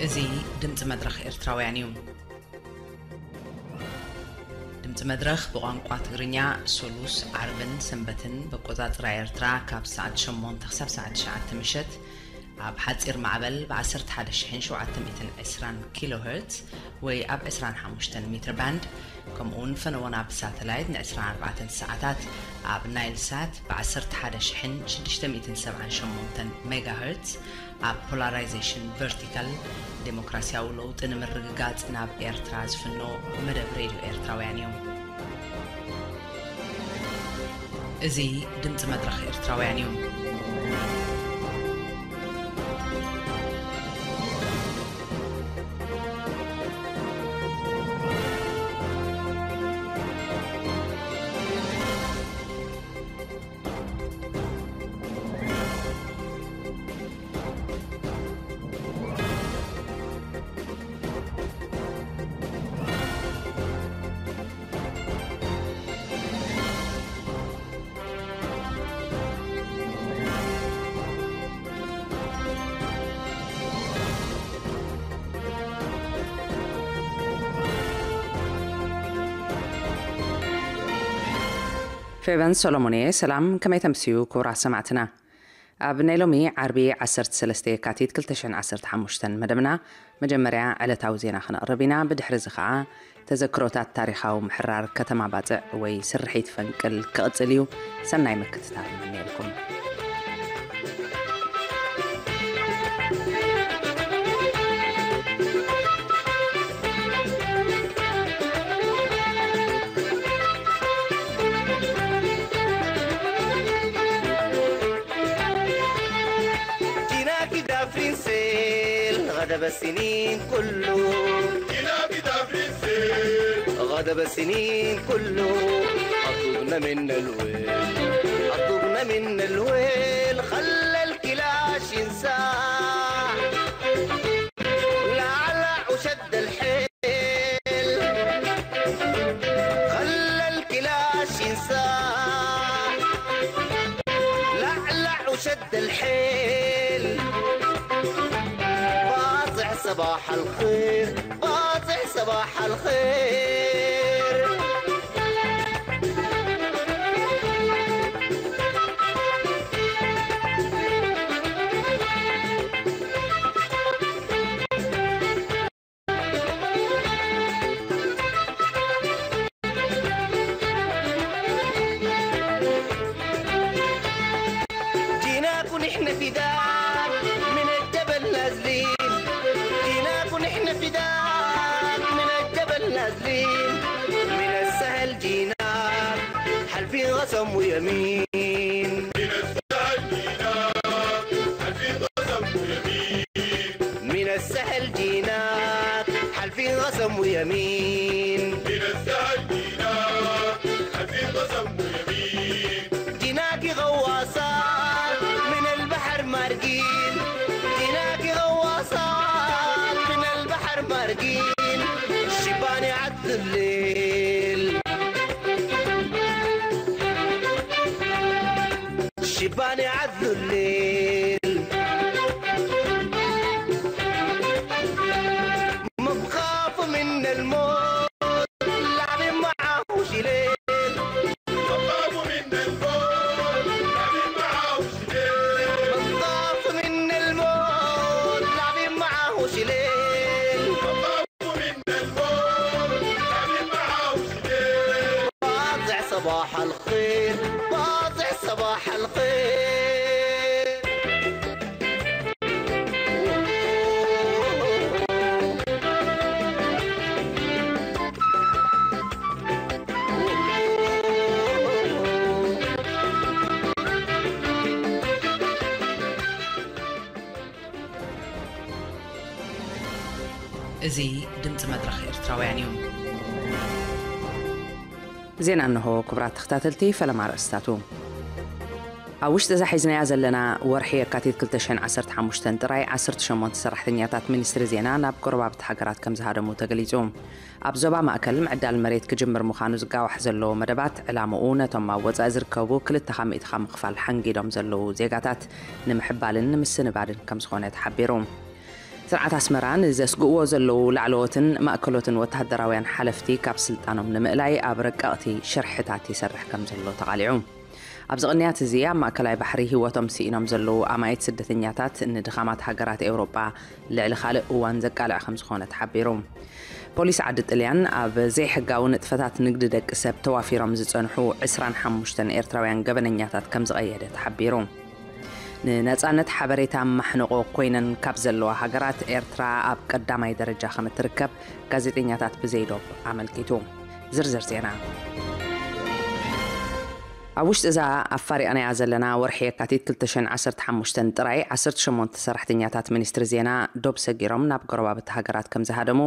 እዚ ድምፂ መድረኽ ኤርትራውያን እዩ። ድምፂ መድረኽ ብቋንቋ ትግርኛ ሶሉስ፣ ዓርብን ሰንበትን ብኣቆፃፅራ ኤርትራ ካብ ሰዓት ሸሞንተ ክሳብ ሰዓት ትሽዓተ ምሸት ኣብ ሓፂር ማዕበል ብ ዓሰርተ ሓደ ሺሕን ሸውዓተ ሚእትን ዕስራን ኪሎ ሄርትዝ ወይ ኣብ ዕስራን ሓሙሽተን ሜትር ባንድ፣ ከምኡ እውን ፈነወና ብሳተላይት ን ዕስራን ኣርባዕተን ሰዓታት ኣብ ናይል ሳት ብ ዓሰርተ ሓደ ሺሕን ሽዱሽተ ሚእትን ሰብዓን ሸሞንተን ሜጋ ሄርትዝ ኣብ ፖላራይዜሽን ቨርቲካል ዴሞክራሲያዊ ለውጢ ንምርግጋጽ ናብ ኤርትራ ዝፍኖ መደብ ሬድዮ ኤርትራውያን እዩ። እዚ ድምጺ መድረኽ ኤርትራውያን እዩ። ፌቨን ሰሎሞን እየ። ሰላም፣ ከመይ ተምስዩ ክቡራት ሰማዕትና? ኣብ ናይ ሎሚ ዓርቢ ዓሰርተ ሰለስተ የካቲት ክልተ ሽሕን ዓሰርተ ሓሙሽተን መደብና መጀመርያ ዕለታዊ ዜና ክነቕርብ ኢና። ብድሕሪ እዚ ኸኣ ተዘክሮታት ታሪኻዊ ምሕራር ከተማ ባጽዕ ወይ ስርሒት ፈንቅል ክቕጽል እዩ። ሰናይ ምክትታል ይምነየልኩም። ዲናኪ ዳፍሪንሴል غضب السنين كله. غضب السنين كله. أطلبنا منا الويل، أطلبنا منا الويل، خلى الكلاش ينساع. لعلع وشد الحيل، خلى الكلاش ينساع. لعلع وشد الحيل، باصع صباح الخير، باصع صباح الخير. جيناكو نحن فداك من الجبل نازلين، جيناكو نحن فداك من الجبل نازلين، من السهل جيناك حلفين قسم ويمين. من السهل جيناك حلفين قسم ويمين. من السهل جيناك حلفين قسم ويمين. من السهل جيناك حلفين قسم ويمين. جيناك غواصات من البحر مارقين. جيناك غواصات من البحر مارقين. شباني عد الليل. شباني عذ الليل. ما بخاف من الموت، لعبي معاهوش ليل. ما بخاف من الموت، لعبي معاهوش ليل. ما بخاف من الموت، لعبي معاهوش ليل. ما بخاف من الموت، لعبي معاهوش ليل. باضع صباح الخير، باضع صباح الخير. እዚ ድምፂ መድረኽ ኤርትራውያን እዩ። ዜና እንሆ። ክቡራት ተኸታተልቲ፣ ፈለማ ኣርእስታቱ። ኣብ ውሽጢ እዛ ሒዝናያ ዘለና ወርሒ የካቲት ክልተ ሽሕን ዓሰርተ ሓሙሽተን ጥራይ ዓሰርተ ሸሞንተ ሰራሕተኛታት ሚኒስትሪ ዜና ናብ ጎረባብቲ ሃገራት ከም ዝሃደሙ ተገሊጹ። ኣብ ዞባ ማእከል ምዕዳል መሬት ክጅምር ምዃኑ ዝጋዋሕ ዘሎ መደባት፣ ዕላምኡ ነቶም ኣብ ወጻኢ ዝርከቡ ክልተ ካብ ሚእቲ ካብ ምኽፋል ሓንጊዶም ዘለዉ ዜጋታት ንምሕባልን ንምስንባድን ከም ዝኾነ ተሓቢሩ። ስርዓት ኣስመራ ንዘስግእዎ ዘለዉ ላዕለዎትን ማእከሎትን ወተሃደራውያን ሓለፍቲ ካብ ስልጣኖም ንምእላይ ኣብ ረቀቕቲ ሽርሕታት ይሰርሕ ከም ዘሎ ተቓሊዑ። ኣብዚ ቅንያት እዚ ኣብ ማእከላይ ባሕሪ ህይወቶም ስኢኖም ዘለዉ ኣማኢት ስደተኛታት ንድኻማት ሃገራት ኤውሮጳ ልዕሊ ካልእ እዋን ዘቃልዕ ከም ዝኾነ ተሓቢሩ። ፖሊስ ዓዲ ጥልያን ኣብ ዘይሕጋዊ ንጥፈታት ንግዲ ደቂ ሰብ ተዋፊሮም ዝጸንሑ ዕስራን ሓሙሽተን ኤርትራውያን ገበነኛታት ከም ዝቐየደ ተሓቢሩ። ንነጻነት ሓበሬታ ማሕንቆ ኮይነን ካብ ዘለዋ ሃገራት ኤርትራ ኣብ ቀዳማይ ደረጃ ከም እትርከብ ጋዜጠኛታት ብዘይዶብ ኣመልኪቱ። ዝርዝር ዜና። ኣብ ውሽጢ እዛ ኣፋሪቓናያ ዘለና ወርሒ የካቲት ክልተ ሽሕን ዓሰርተ ሓሙሽተን ጥራይ ዓሰርተ ሸሞንተ ሰራሕተኛታት ሚኒስትሪ ዜና ዶብ ሰጊሮም ናብ ጎረባብቲ ሃገራት ከም ዝሃደሙ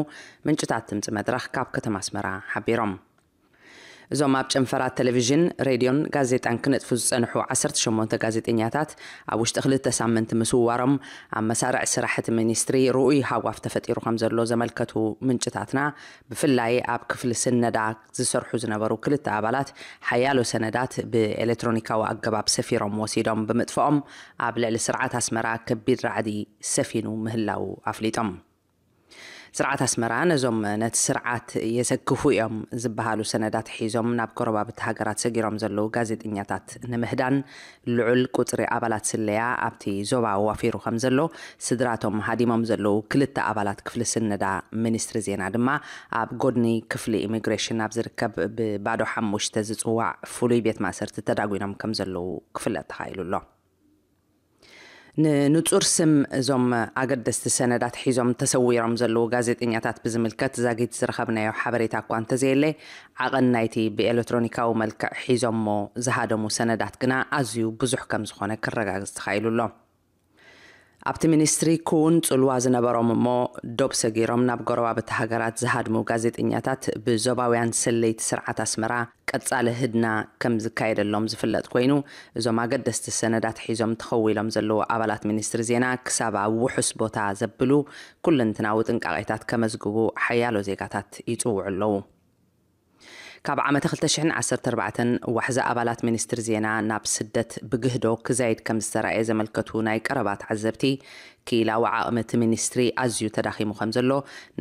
ምንጭታት ድምፂ መድረኽ ካብ ከተማ ኣስመራ ሓቢሮም። እዞም ኣብ ጨንፈራት ቴሌቪዥን፣ ሬድዮን ጋዜጣን ክነጥፉ ዝጸንሑ ዓሰርተ ሸሞንተ ጋዜጠኛታት ኣብ ውሽጢ ክልተ ሳምንቲ ምስዋሮም ኣብ መሳርዕ ስራሕ እቲ ሚኒስትሪ ርኡይ ሃዋፍ ተፈጢሩ ከም ዘሎ ዘመልከቱ ምንጭታትና፣ ብፍላይ ኣብ ክፍሊ ስነዳ ዝሰርሑ ዝነበሩ ክልተ ኣባላት ሓያሎ ሰነዳት ብኤሌክትሮኒካዊ ኣገባብ ሰፊሮም ወሲዶም ብምጥፍኦም ኣብ ልዕሊ ስርዓት ኣስመራ ከቢድ ራዕዲ ሰፊኑ ምህላዉ ኣፍሊጦም። ስርዓት ኣስመራ ነዞም ነቲ ስርዓት የሰክፉ እዮም ዝበሃሉ ሰነዳት ሒዞም ናብ ጎረባብቲ ሃገራት ሰጊሮም ዘለዉ ጋዜጠኛታት ንምህዳን ልዑል ቁጽሪ ኣባላት ስለያ ኣብቲ ዞባ ዋፊሩ ከም ዘሎ፣ ስድራቶም ሃዲሞም ዘለዉ ክልተ ኣባላት ክፍሊ ስነዳ ሚኒስትሪ ዜና ድማ ኣብ ጎድኒ ክፍሊ ኢሚግሬሽን ኣብ ዝርከብ ብባዶ ሓሙሽተ ዝጽዋዕ ፍሉይ ቤት ማእሰርቲ ተዳጒኖም ከም ዘለዉ ክፍለጥ ተኻኢሉ ኣሎ። ንንጹር ስም እዞም ኣገደስቲ ሰነዳት ሒዞም ተሰዊሮም ዘለዉ ጋዜጠኛታት ብዝምልከት ዛጊት ዝረኸብናዮ ሓበሬታ እኳ እንተዘየለ፣ ዓቐን ናይቲ ብኤሌክትሮኒካዊ መልክዕ ሒዞሞ ዝሃደሙ ሰነዳት ግና ኣዝዩ ብዙሕ ከም ዝኾነ ክረጋግጽ ተኻኢሉ ኣሎ። ኣብቲ ሚኒስትሪ ክውን ጽልዋ ዝነበሮም እሞ ዶብ ሰጊሮም ናብ ጎረባብቲ ሃገራት ዝሃድሙ ጋዜጠኛታት ብዞባውያን ሰለይቲ ስርዓት ኣስመራ ቀጻሊ ህድና ከም ዝካየደሎም ዝፍለጥ ኮይኑ፣ እዞም ኣገደስቲ ሰነዳት ሒዞም ተኸዊሎም ዘለዉ ኣባላት ሚኒስትሪ ዜና ክሳብ ኣብ ውሑስ ቦታ ዘብሉ ኩለንትናዊ ጥንቃቄታት ከመዝግቡ ሓያሎ ዜጋታት ይጽውዑ ኣለዉ። ካብ ዓመተ ክልተ ሽሕን ዓሰርተ ኣርባዕተን ዋሕዚ ኣባላት ሚኒስትሪ ዜና ናብ ስደት ብግህዶ ክዛይድ ከም ዝተራእየ ዘመልከቱ ናይ ቀረባ ተዓዘብቲ፣ ክኢላዊ ዓቕሚ እቲ ሚኒስትሪ ኣዝዩ ተዳኺሙ ከም ዘሎ፣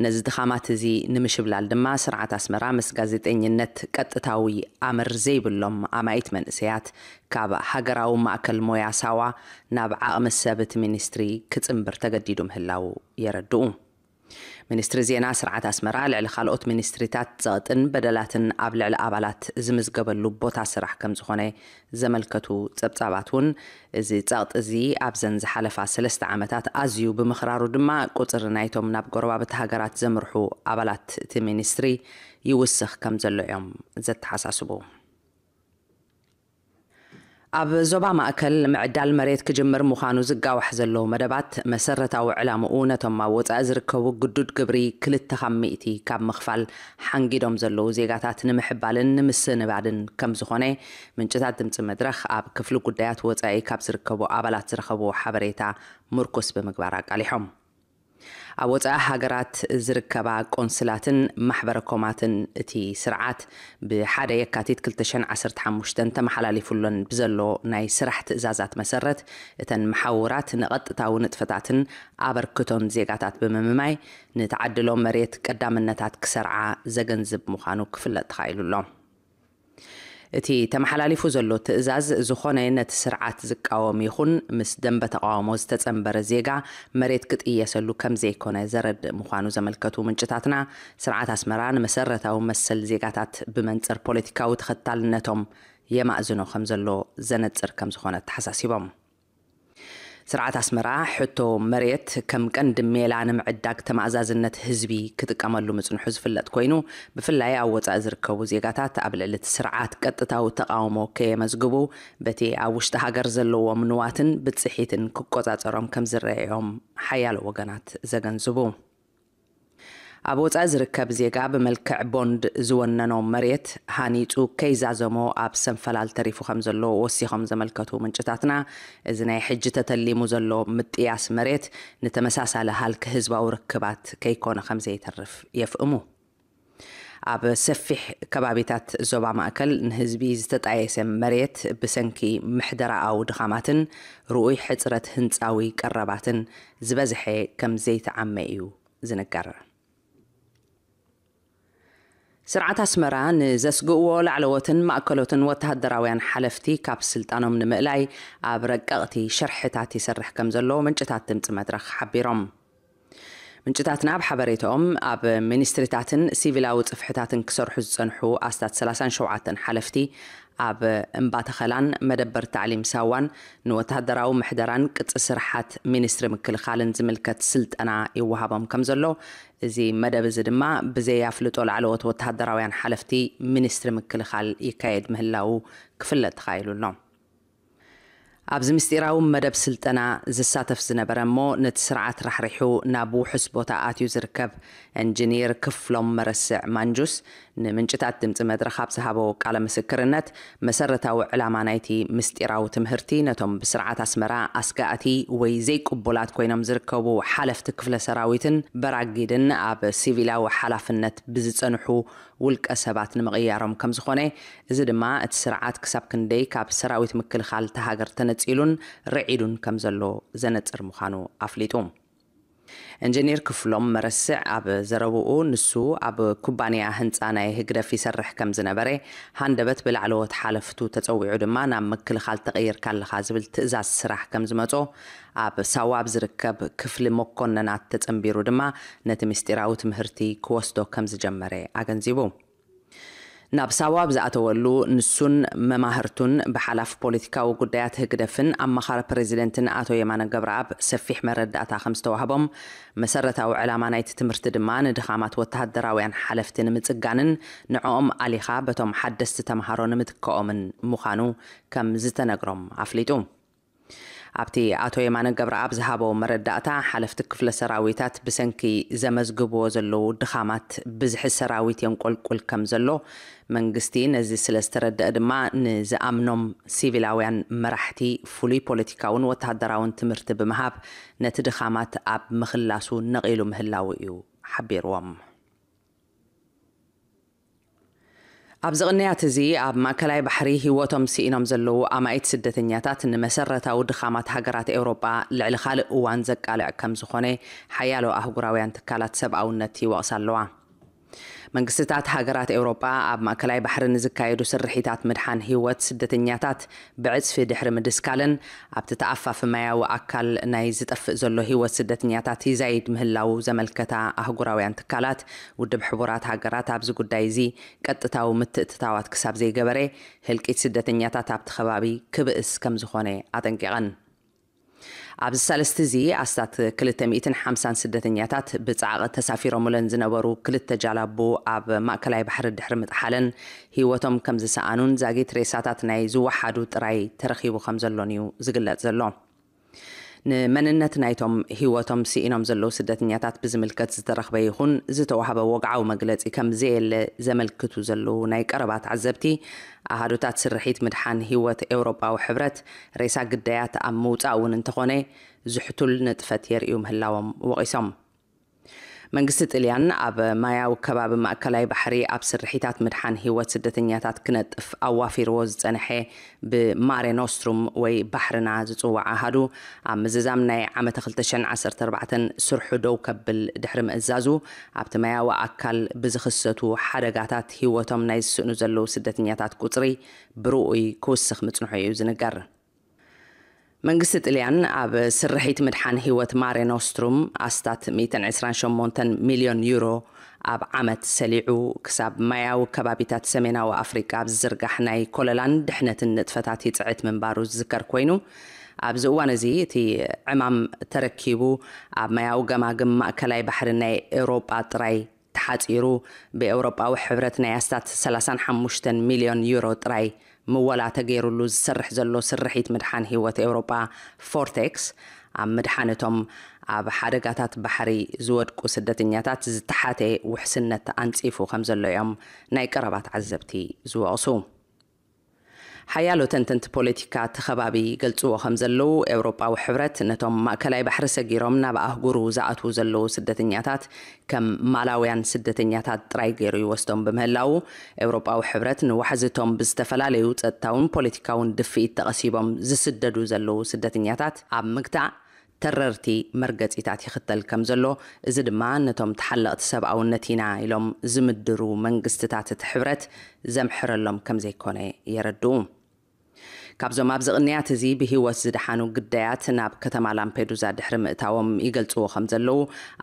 ነዚ ድኻማት እዚ ንምሽብላል ድማ ስርዓት ኣስመራ ምስ ጋዜጠኝነት ቀጥታዊ ኣምር ዘይብሎም ኣማኢት መንእሰያት ካብ ሃገራዊ ማእከል ሞያ ሳዋ ናብ ዓቕሚ ሰብ እቲ ሚኒስትሪ ክጽንብር ተገዲዱ ምህላዉ የረድኡ። ሚኒስትሪ ዜና ስርዓት ኣስመራ ልዕሊ ካልኦት ሚኒስትሪታት ጸቕጥን በደላትን ኣብ ልዕሊ ኣባላት ዝምዝገበሉ ቦታ ስራሕ ከም ዝኾነ ዘመልከቱ ጸብጻባት እውን፣ እዚ ጸቕጢ እዚ ኣብዘን ዝሓለፋ ሰለስተ ዓመታት ኣዝዩ ብምኽራሩ ድማ ቁጽሪ ናይቶም ናብ ጎረባብቲ ሃገራት ዘምርሑ ኣባላት እቲ ሚኒስትሪ ይውስኽ ከም ዘሎ እዮም ዘተሓሳስቡ። ኣብ ዞባ ማእከል ምዕዳል መሬት ክጅምር ምዃኑ ዝጋዋሕ ዘሎ መደባት፣ መሰረታዊ ዕላምኡ ነቶም ኣብ ወጻኢ ዝርከቡ ግዱድ ግብሪ ክልተ ካብ ሚእቲ ካብ ምኽፋል ሓንጊዶም ዘለዉ ዜጋታት ንምሕባልን ንምስንባድን ከም ዝኾነ ምንጭታት ድምጺ መድረኽ ኣብ ክፍሊ ጉዳያት ወጻኢ ካብ ዝርከቡ ኣባላት ዝረኸብዎ ሓበሬታ ምርኩስ ብምግባር ኣቃሊሖም። ኣብ ወጻኢ ሃገራት ዝርከባ ቆንስላትን ማሕበረ ኮማትን እቲ ስርዓት ብሓደ የካቲት ክልተ ሽሕን ዓሰርተ ሓሙሽተን ተመሓላሊፉለን ብዘሎ ናይ ስራሕ ትእዛዛት መሰረት፣ እተን መሓውራት ንቐጥታዊ ንጥፈታትን ኣበርክቶን ዜጋታት ብምምማይ፣ ንተዓድሎ መሬት ቀዳምነታት ክሰርዓ ዘገንዝብ ምዃኑ ክፍለጥ ተኻኢሉ ኣሎ። እቲ ተመሓላሊፉ ዘሎ ትእዛዝ፣ ዝኾነ ነቲ ስርዓት ዝቃወም ይኹን ምስ ደንበ ተቃውሞ ዝተጸንበረ ዜጋ መሬት ክጥየሰሉ ከም ዘይኮነ ዘረድእ ምዃኑ ዘመልከቱ ምንጭታትና፣ ስርዓት ኣስመራ ንመሰረታዊ መሰል ዜጋታት ብመንጽር ፖለቲካዊ ተኸታልነቶም የማእዝኖ ከም ዘሎ ዘነጽር ከም ዝኾነ ኣተሓሳሲቦም። ስርዓት ኣስመራ ሕቶ መሬት ከም ቀንዲ ሜላ ንምዕዳግ ተማእዛዝነት ህዝቢ ክጥቀመሉ ምጽንሑ ዝፍለጥ ኮይኑ፣ ብፍላይ ኣብ ወጻኢ ዝርከቡ ዜጋታት ኣብ ልዕሊ እቲ ስርዓት ቀጥታዊ ተቓውሞ ከየመዝግቡ፣ በቲ ኣብ ውሽጢ ሃገር ዘለዎም ንዋትን ብጽሒትን ክቆጻጸሮም ከም ዝረኣዮም ሓያሎ ወገናት ዘገንዝቡ። ኣብ ወጻኢ ዝርከብ ዜጋ ብመልክዕ ቦንድ ዝወነኖ መሬት ሃኒጹ ከይዛዘሞ ኣብ ሰንፈላል ተሪፉ ከም ዘሎ ወሲኾም ዘመልከቱ ምንጭታትና፣ እዚ ናይ ሕጂ ተተሊሙ ዘሎ ምጥያስ መሬት ንተመሳሳሊ ሃልኪ ህዝባዊ ርክባት ከይኮነ ከም ዘይተርፍ የፍእሙ። ኣብ ሰፊሕ ከባቢታት ዞባ ማእከል ንህዝቢ ዝተጣየሰ መሬት ብሰንኪ ምሕደራኣዊ ድኻማትን ርኡይ ሕጽረት ህንጻዊ ቀረባትን ዝበዝሐ ከም ዘይተዓመ እዩ ዝንገር። ስርዓት ኣስመራ ንዘስግእዎ ላዕለዎትን ማእከሎትን ወተሃደራውያን ሓለፍቲ ካብ ስልጣኖም ንምእላይ ኣብ ረቀቕቲ ሽርሕታት ይሰርሕ ከም ዘሎ ምንጭታት ድምፂ መድረኽ ሓቢሮም። ምንጭታትና ኣብ ሓበሬታኦም ኣብ ሚኒስትሪታትን ሲቪላዊ ጽፍሕታትን ክሰርሑ ዝጸንሑ ኣስታት ሰላሳን ሸውዓተን ሓለፍቲ ኣብ እምባ ተኸላን መደበር ታዕሊም ሳዋን ንወተሃደራዊ ምሕደራን ቅጽ ስርሓት ሚኒስትሪ ምክልኻልን ዝምልከት ስልጠና ይወሃቦም ከም ዘሎ፣ እዚ መደብ እዚ ድማ ብዘይ ኣፍልጦ ላዕለዎት ወተሃደራውያን ሓለፍቲ ሚኒስትሪ ምክልኻል ይካየድ ምህላዉ ክፍለጥ ተኻኢሉ ኣሎ። ኣብዚ ምስጢራዊ መደብ ስልጠና ዝሳተፍ ዝነበረ እሞ ነቲ ስርዓት ራሕሪሑ ናብ ውሑስ ቦታ ኣትዩ ዝርከብ እንጂኒር ክፍሎም መረስዕ ማንጁስ ንምንጭታት ድምፂ መድረኽ ኣብ ዝሃቦ ቃለ ምስክርነት፣ መሰረታዊ ዕላማ ናይቲ ምስጢራዊ ትምህርቲ ነቶም ብስርዓት ኣስመራ ኣስጋእቲ ወይ ዘይቅቡላት ኮይኖም ዝርከቡ ሓለፍቲ ክፍለ ሰራዊትን በራጊድን ኣብ ሲቪላዊ ሓላፍነት ብዝጸንሑ ውልቀ ሰባት ንምቕያሮም ከም ዝኾነ፣ እዚ ድማ እቲ ስርዓት ክሳብ ክንደይ ካብ ሰራዊት ምክልኻል እታ ሃገር ተነጺሉን ርዒዱን ከም ዘሎ ዘነጽር ምዃኑ ኣፍሊጡ። እንጂኒር ክፍሎም መረስዕ ኣብ ዘረብኡ፣ ንሱ ኣብ ኩባንያ ህንጻ ናይ ህግደፍ ይሰርሕ ከም ዝነበረ፣ ሃንደበት ብላዕለዎት ሓለፍቱ ተጸዊዑ ድማ ናብ ምክልኻል ተቐይርካ ኣለኻ ዝብል ትእዛዝ ስራሕ ከም ዝመጾ፣ ኣብ ሳዋ ኣብ ዝርከብ ክፍሊ መኮነናት ተጸንቢሩ ድማ ነቲ ምስጢራዊ ትምህርቲ ክወስዶ ከም ዝጀመረ ኣገንዚቡ። ናብ ሳዋ ኣብ ዝኣተወሉ፣ ንሱን መማህርቱን ብሓላፊ ፖለቲካዊ ጉዳያት ህግደፍን ኣማኻሪ ፕሬዚደንትን ኣቶ የማነ ገብረኣብ ሰፊሕ መረዳእታ ከም ዝተዋህቦም፣ መሰረታዊ ዕላማ ናይቲ ትምህርቲ ድማ ንድኻማት ወተሃደራውያን ሓለፍቲ ንምጽጋንን ንዕኦም ኣሊኻ በቶም ሓደስቲ ተምሃሮ ንምትክኦምን ምዃኑ ከም ዝተነግሮም ኣፍሊጡ። ኣብቲ ኣቶ የማነ ገብረኣብ ዝሃቦ መረዳእታ፣ ሓለፍቲ ክፍለ ሰራዊታት ብሰንኪ ዘመዝግብዎ ዘለዉ ድኻማት ብዝሒ ሰራዊት የንቆልቁል ከም ዘሎ፣ መንግስቲ ነዚ ስለ ዝተረደአ ድማ ንዝኣምኖም ሲቪላውያን መራሕቲ ፍሉይ ፖለቲካውን ወተሃደራውን ትምህርቲ ብምሃብ ነቲ ድኻማት ኣብ ምኽላሱ ነቒሉ ምህላዉ እዩ ሓቢርዎም። ኣብዚ ቅንያት እዚ ኣብ ማእከላይ ባሕሪ ህይወቶም ስኢኖም ዘለዉ ኣማኢት ስደተኛታት ንመሰረታዊ ድኻማት ሃገራት ኤውሮጳ ልዕሊ ካልእ እዋን ዘቃልዕ ከም ዝኾነ ሓያሎ ኣህጉራውያን ትካላት ሰብኣውነት ይወቕሳ ኣለዋ። መንግስትታት ሃገራት ኤውሮጳ ኣብ ማእከላይ ባሕሪ ንዝካየዱ ስርሒታት ምድሓን ህይወት ስደተኛታት ብዕጽፊ ድሕሪ ምድስካለን ኣብቲ ተኣፋፊ ማያዊ ኣካል ናይ ዝጠፍእ ዘሎ ህይወት ስደተኛታት ይዛይድ ምህላዉ ዘመልከታ ኣህጉራውያን ትካላት፣ ውድብ ሕቡራት ሃገራት ኣብዚ ጉዳይ እዚ ቀጥታዊ ምትእትታዋት ክሳብ ዘይገበረ፣ ህልቂት ስደተኛታት ኣብቲ ከባቢ ክብእስ ከም ዝኾነ ኣጠንቂቐን። ኣብዚ ሳልስቲ እዚ ኣስታት ክልተ ሚእትን ሓምሳን ስደተኛታት ብጻዕቒ ተሳፊሮምለን ዝነበሩ ክልተ ጃላቡ ኣብ ማእከላይ ባሕሪ ድሕሪ ምጥሓለን ህይወቶም ከም ዝሰኣኑን ዛጊት ሬሳታት ናይ ዝወሓዱ ጥራይ ተረኺቡ ከም ዘሎን እዩ ዝግለጽ ዘሎ። ንመንነት ናይቶም ህይወቶም ስኢኖም ዘለዉ ስደተኛታት ብዝምልከት ዝተረኽበ ይኹን ዝተዋህበ ወግዓዊ መግለጺ ከም ዘየለ ዘመልክቱ ዘለዉ ናይ ቀረባ ተዓዘብቲ፣ ኣሃዱታት ስርሒት ምድሓን ህይወት ኤውሮጳዊ ሕብረት ሬሳ ግዳያት ኣብ ምውጻእ እውን እንተኾነ ዝሕቱል ንጥፈት የርእዩ ምህላዎም ወቒሶም። መንግስቲ ጥልያን ኣብ ማያዊ ከባቢ ማእከላይ ባሕሪ ኣብ ስርሒታት ምድሓን ህይወት ስደተኛታት ክነጥፍ ኣዋፊርዎ ዝጸንሐ ብማሬ ኖስትሩም ወይ ባሕርና ዝጽዋዕ ኣሃዱ ኣብ ምዝዛም ናይ ዓመተ ክልተ ሽሕን ዓሰርተ ኣርባዕተን ስርሑ ደው ከብል ድሕሪ ምእዛዙ፣ ኣብቲ ማያዊ ኣካል ብዝኽሰቱ ሓደጋታት ህይወቶም ናይ ዝስእኑ ዘለዉ ስደተኛታት ቁጽሪ ብርኡይ ክውስኽ ምጽንሑ እዩ ዝንገር። መንግስቲ ጥልያን ኣብ ስርሒት ምድሓን ህይወት ማሬ ኖስትሩም ኣስታት ሚእትን ዕስራን ሸሞንተን ሚልዮን ዩሮ ኣብ ዓመት ሰሊዑ ክሳብ ማያዊ ከባቢታት ሰሜናዊ ኣፍሪቃ ኣብ ዝዝርጋሕ ናይ ኮለላን ድሕነትን ንጥፈታት ይጽዕት ምንባሩ ዝዝከር ኮይኑ፣ ኣብዚ እዋን እዚ እቲ ዕማም ተረኪቡ ኣብ ማያዊ ገማግም ማእከላይ ባሕሪ ናይ ኤውሮጳ ጥራይ ተሓጺሩ ብኤውሮጳዊ ሕብረት ናይ ኣስታት ሰላሳን ሓሙሽተን ሚልዮን ዩሮ ጥራይ ምወላ ተገይሩሉ ዝሰርሕ ዘሎ ስርሒት ምድሓን ህይወት ኤውሮጳ ፎርቴክስ፣ ኣብ ምድሓን እቶም ኣብ ሓደጋታት ባሕሪ ዝወድቁ ስደተኛታት ዝተሓተ ውሕስነት ኣንጺፉ ከም ዘሎ እዮም ናይ ቀረባ ተዓዘብቲ ዝወቕሱ። ሓያሎ ተንተንቲ ፖለቲካ እቲ ከባቢ ይገልጽዎ ከም ዘለዉ፣ ኤውሮጳዊ ሕብረት ነቶም ማእከላይ ባሕሪ ሰጊሮም ናብ ኣህጉሩ ዝኣትዉ ዘለዉ ስደተኛታት ከም ማላውያን ስደተኛታት ጥራይ ገይሩ ይወስዶም ብምህላዉ፣ ኤውሮጳዊ ሕብረት ንዋሕዝቶም ብዝተፈላለዩ ጸጥታውን ፖለቲካውን ድፍኢት ተቐሲቦም ዝስደዱ ዘለዉ ስደተኛታት ኣብ ምግታእ ተረርቲ መርገጺታት ይኽተል ከም ዘሎ፣ እዚ ድማ ነቶም ተሓለቕቲ ሰብኣውነት ኢና ኢሎም ዝምድሩ መንግስትታት እቲ ሕብረት ዘምሕረሎም ከም ዘይኮነ የረድኡ። ካብዞም ኣብዚ ቅንያት እዚ ብህይወት ዝደሓኑ ግዳያት ናብ ከተማ ላምፔዱዛ ድሕሪ ምእታዎም ይገልጽዎ ከም ዘለዉ፣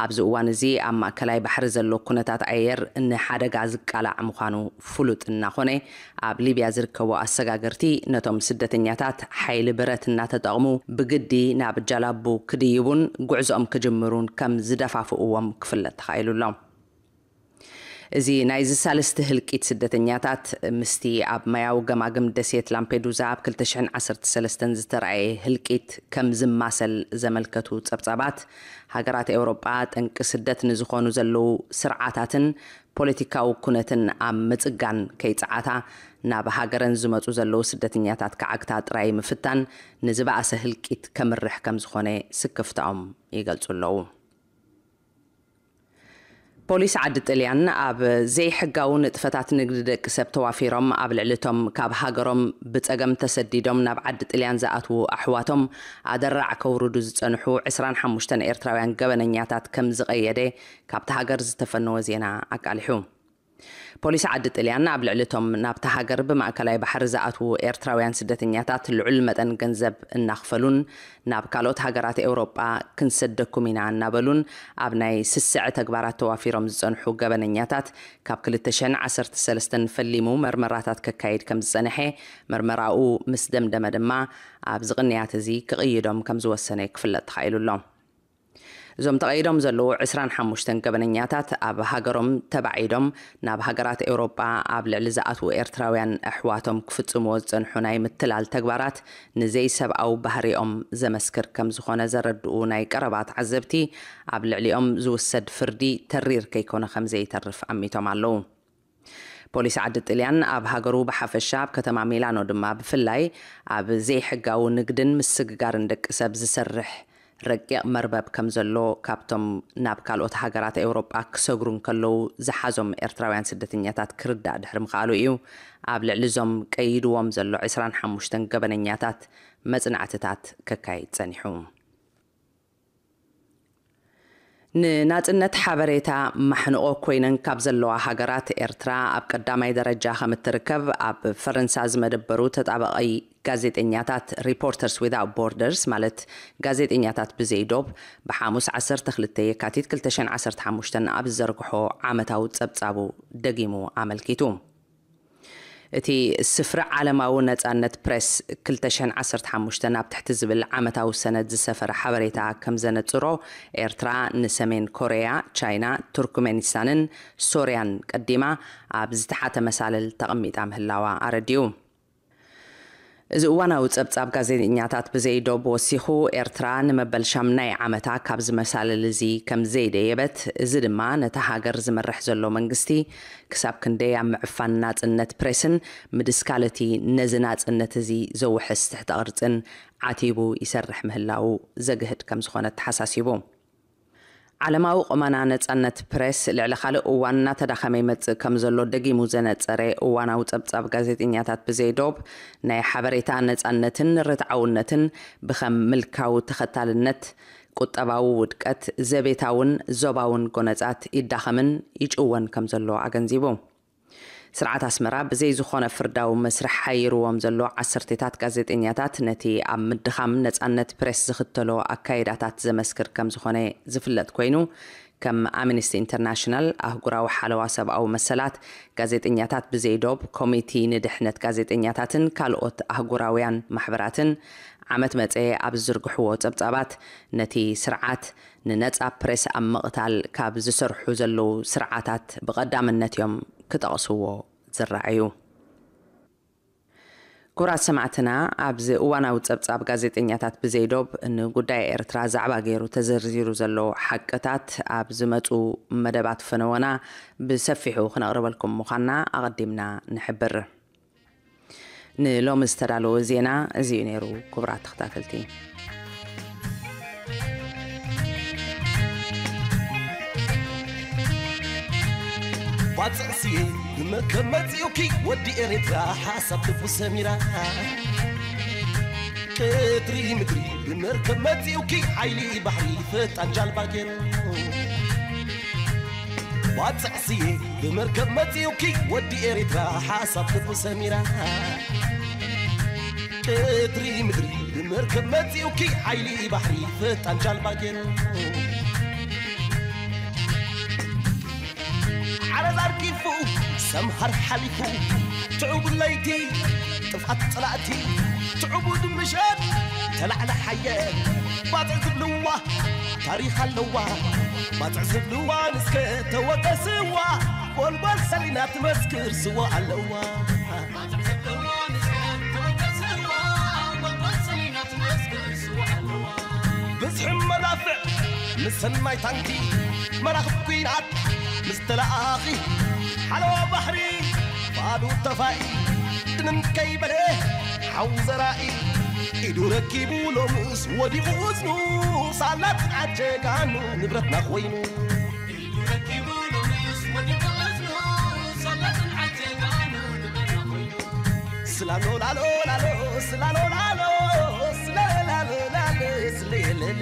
ኣብዚ እዋን እዚ ኣብ ማእከላይ ባሕሪ ዘሎ ኩነታት ኣየር ንሓደጋ ዝቃላዕ ምዃኑ ፍሉጥ እናኾነ፣ ኣብ ሊብያ ዝርከቡ ኣሰጋገርቲ ነቶም ስደተኛታት ሓይሊ ብረት እናተጠቕሙ ብግዲ ናብ ጃላቡ ክድይቡን ጉዕዞኦም ክጅምሩን ከም ዝደፋፍእዎም ክፍለጥ ተኻኢሉ ኣሎ። እዚ ናይዚ ሳልስቲ ህልቂት ስደተኛታት ምስቲ ኣብ ማያዊ ገማግም ደሴት ላምፔዱዛ ኣብ ክልተ ሽሕን ዓሰርተ ሰለስተን ዝተረኣየ ህልቂት ከም ዝማሰል ዘመልከቱ ጸብጻባት፣ ሃገራት ኤውሮጳ ጠንቂ ስደት ንዝኾኑ ዘለዉ ስርዓታትን ፖለቲካዊ ኩነትን ኣብ ምጽጋን ከይጸዓታ፣ ናብ ሃገረን ዝመጹ ዘለዉ ስደተኛታት ክዓግታ ጥራይ ምፍታን ንዝበኣሰ ህልቂት ከምርሕ ከም ዝኾነ ስክፍታኦም ይገልጹ ኣለዉ። ፖሊስ ዓዲ ጥልያን ኣብ ዘይሕጋዊ ንጥፈታት ንግዲ ደቂ ሰብ ተዋፊሮም ኣብ ልዕሊ እቶም ካብ ሃገሮም ብጸገም ተሰዲዶም ናብ ዓዲ ጥልያን ዝኣትዉ ኣሕዋቶም ኣደራዕ ከውርዱ ዝጸንሑ ዕስራን ሓሙሽተን ኤርትራውያን ገበነኛታት ከም ዝቐየደ ካብቲ ሃገር ዝተፈነወ ዜና ኣቃሊሑ። ፖሊስ ዓዲ ጥልያን ኣብ ልዕሊ እቶም ናብታ ሃገር ብማእከላይ ባሕሪ ዝኣትዉ ኤርትራውያን ስደተኛታት ልዑል መጠን ገንዘብ እናኽፈሉን ናብ ካልኦት ሃገራት ኤውሮጳ ክንሰደኩም ኢና እናበሉን ኣብ ናይ ስስዐ ተግባራት ተዋፊሮም ዝጸንሑ ገበነኛታት ካብ ክልተ ሽሕን ዓሰርተ ሰለስተን ፈሊሙ መርመራታት ከካይድ ከም ዝጸንሐ፣ መርመራኡ ምስ ደምደመ ድማ ኣብዚ ቅንያት እዚ ክቕይዶም ከም ዝወሰነ ክፍለጥ ተኻኢሉ ኣሎ። እዞም ተቐይዶም ዘለዉ ዕስራን ሓሙሽተን ገበነኛታት ኣብ ሃገሮም ተባዒዶም ናብ ሃገራት ኤውሮጳ ኣብ ልዕሊ ዝኣትዉ ኤርትራውያን ኣሕዋቶም ክፍጽምዎ ዝጸንሑ ናይ ምትላል ተግባራት ንዘይሰብኣዊ ባህሪኦም ዘመስክር ከም ዝኾነ ዘረድኡ ናይ ቀረባ ተዓዘብቲ፣ ኣብ ልዕሊኦም ዝውሰድ ፍርዲ ተሪር ከይኮነ ከም ዘይተርፍ ኣሚቶም ኣለዉ። ፖሊስ ዓዲ ጥልያን ኣብ ሃገሩ ብሓፈሻ ኣብ ከተማ ሚላኖ ድማ ብፍላይ ኣብ ዘይሕጋዊ ንግድን ምስግጋርን ደቂ ሰብ ዝሰርሕ ረቂቕ መርበብ ከም ዘሎ ካብቶም ናብ ካልኦት ሃገራት ኤውሮጳ ክሰግሩ እንከለዉ ዝሓዞም ኤርትራውያን ስደተኛታት ክርዳእ ድሕሪ ምኽኣሉ እዩ ኣብ ልዕሊ እዞም ቀይድዎም ዘሎ ዕስራን ሓሙሽተን ገበነኛታት መጽናዕትታት ከካይድ ጸኒሑ። ንናጽነት ሓበሬታ ማሕንቖ ኮይነን ካብ ዘለዋ ሃገራት ኤርትራ ኣብ ቀዳማይ ደረጃ ከም እትርከብ ኣብ ፈረንሳ ዝመደበሩ ተጣባቒ ጋዜጠኛታት ሪፖርተርስ ዊዛውት ቦርደርስ ማለት ጋዜጠኛታት ብዘይ ዶብ ብሓሙስ ዓሰርተ ክልተ የካቲት ክልተ ሽሕን ዓሰርተ ሓሙሽተን ኣብ ዝዘርግሖ ዓመታዊ ጸብጻቡ ደጊሙ ኣመልኪቱ። እቲ ስፍሪ ዓለማዊ ነጻነት ፕሬስ ክልተ ሽሕን ዓሰርተ ሓሙሽተን ኣብ ትሕቲ ዝብል ዓመታዊ ሰነድ ዝሰፈረ ሓበሬታ ከም ዘነጽሮ፣ ኤርትራ ንሰሜን ኮርያ፣ ቻይና፣ ቱርክሜኒስታንን ሶርያን ቀዲማ ኣብ ዝተሓተ መሳልል ተቐሚጣ ምህላዋ ኣረዲኡ። እዚ እዋናዊ ጸብጻብ ጋዜጠኛታት ብዘይ ዶብ ወሲኹ፣ ኤርትራ ንመበል ሻምናይ ዓመታ ካብዚ መሳልል እዚ ከም ዘይደየበት፣ እዚ ድማ ነታ ሃገር ዝመርሕ ዘሎ መንግስቲ ክሳብ ክንደይ ኣብ ምዕፋን ናጽነት ፕሬስን ምድስካል እቲ ነዚ ናጽነት እዚ ዘውሕስ ትሕተ ቅርጽን ዓቲቡ ይሰርሕ ምህላዉ ዘግህድ ከም ዝኾነ ተሓሳሲቡ። ዓለማዊ ቁመና ነጻነት ፕሬስ ልዕሊ ካልእ እዋን እናተዳኸመ ይመጽእ ከም ዘሎ ደጊሙ ዘነጸረ እዋናዊ ጸብጻብ ጋዜጠኛታት ብዘይ ዶብ፣ ናይ ሓበሬታ ነጻነትን ርትዓውነትን ብኸም ምልካዊ ተኸታልነት፣ ቁጠባዊ ውድቀት፣ ዘቤታውን ዞባውን ጎነጻት ይዳኸምን ይጭወን ከም ዘሎ ኣገንዚቡ። ስርዓት ኣስመራ ብዘይ ዝኾነ ፍርዳዊ መስርሕ ሓይርዎም ዘሎ ዓሰርቴታት ጋዜጠኛታት ነቲ ኣብ ምድኻም ነጻነት ፕሬስ ዝኽተሎ ኣካይዳታት ዘመስክር ከም ዝኾነ ዝፍለጥ ኮይኑ፣ ከም ኣምነስቲ ኢንተርናሽናል፣ ኣህጉራዊ ሓለዋ ሰብኣዊ መሰላት፣ ጋዜጠኛታት ብዘይ ዶብ፣ ኮሚቲ ንድሕነት ጋዜጠኛታትን ካልኦት ኣህጉራውያን ማሕበራትን ዓመት መጸ ኣብ ዝዝርግሕዎ ጸብጻባት፣ ነቲ ስርዓት ንነጻ ፕሬስ ኣብ ምቕታል ካብ ዝሰርሑ ዘለዉ ስርዓታት ብቐዳምነት እዮም ክጠቕስዎ ዝረኣዩ። ክቡራት ሰማዕትና፣ ኣብዚ እዋናዊ ጸብጻብ ጋዜጠኛታት ብዘይ ዶብ ንጉዳይ ኤርትራ ዛዕባ ገይሩ ተዘርዚሩ ዘሎ ሓቅታት ኣብ ዝመጹ መደባት ፈነወና ብሰፊሑ ክነቕርበልኩም ምዃንና ኣቐዲምና ንሕብር። ንሎሚ ዝተዳለወ ዜና እዚ እዩ ነይሩ። ክቡራት ተኸታተልቲ፣ ባጽዕ ስየ ብመርከብ መጺኡኪ፣ ወዲ ኤርትራ ሓሳብ ልቡ ሰሚራ። ቅድሪ ምድሪ ብመርከብ መጺኡኪ፣ ሓይሊ ባሕሪ ፈጣን ጃልባ ገይሩ። ባጽዕ ስየ ብመርከብ መጺኡኪ፣ ወዲ ኤርትራ ሓሳብ ልቡ ሰሚራ። ቅድሪ ምድሪ ብመርከብ መጺኡኪ፣ ሓይሊ ባሕሪ ፈጣን ጃልባ ገይሩ። ዓረዝ ኣርጊፉ ሰምሃር ሓሊፉ፣ ትዕቡድ ለይቲ ጥፍኣት ጸላእቲ፣ ትዕቡድ ምሸት ተላዕለ ሓየል። ባጽዕ ዝብልዋ ታሪኽ ኣለዋ፣ ባጽዕ ዝብልዋ ንስከ ተወቀስዋ፣ ጎልጎል ሰሊና ትመስክር ስዋ ኣለዋ። ብዝሒ መዳፍዕ ምስ ሰናይ ታንኪ፣ መራኽብ ኲናት ምስ ተለኣኺ፣ ሓለዋ ባሕሪ ባዶ ተፋኢ፣ ድንን ከይበለ ሓው ዘራኢ፣ ኢዱ ረኪቡ ሎምስ ወዲቑ እዝኑ፣ ሳላ ጽንዓት ጀጋኑ ንብረትና ኮይኑ። ስላሎ ላሎ ላሎ፣ ስላሎ ላሎ፣ ስላሎ ላሎ ላሎ፣ ስለየለለ።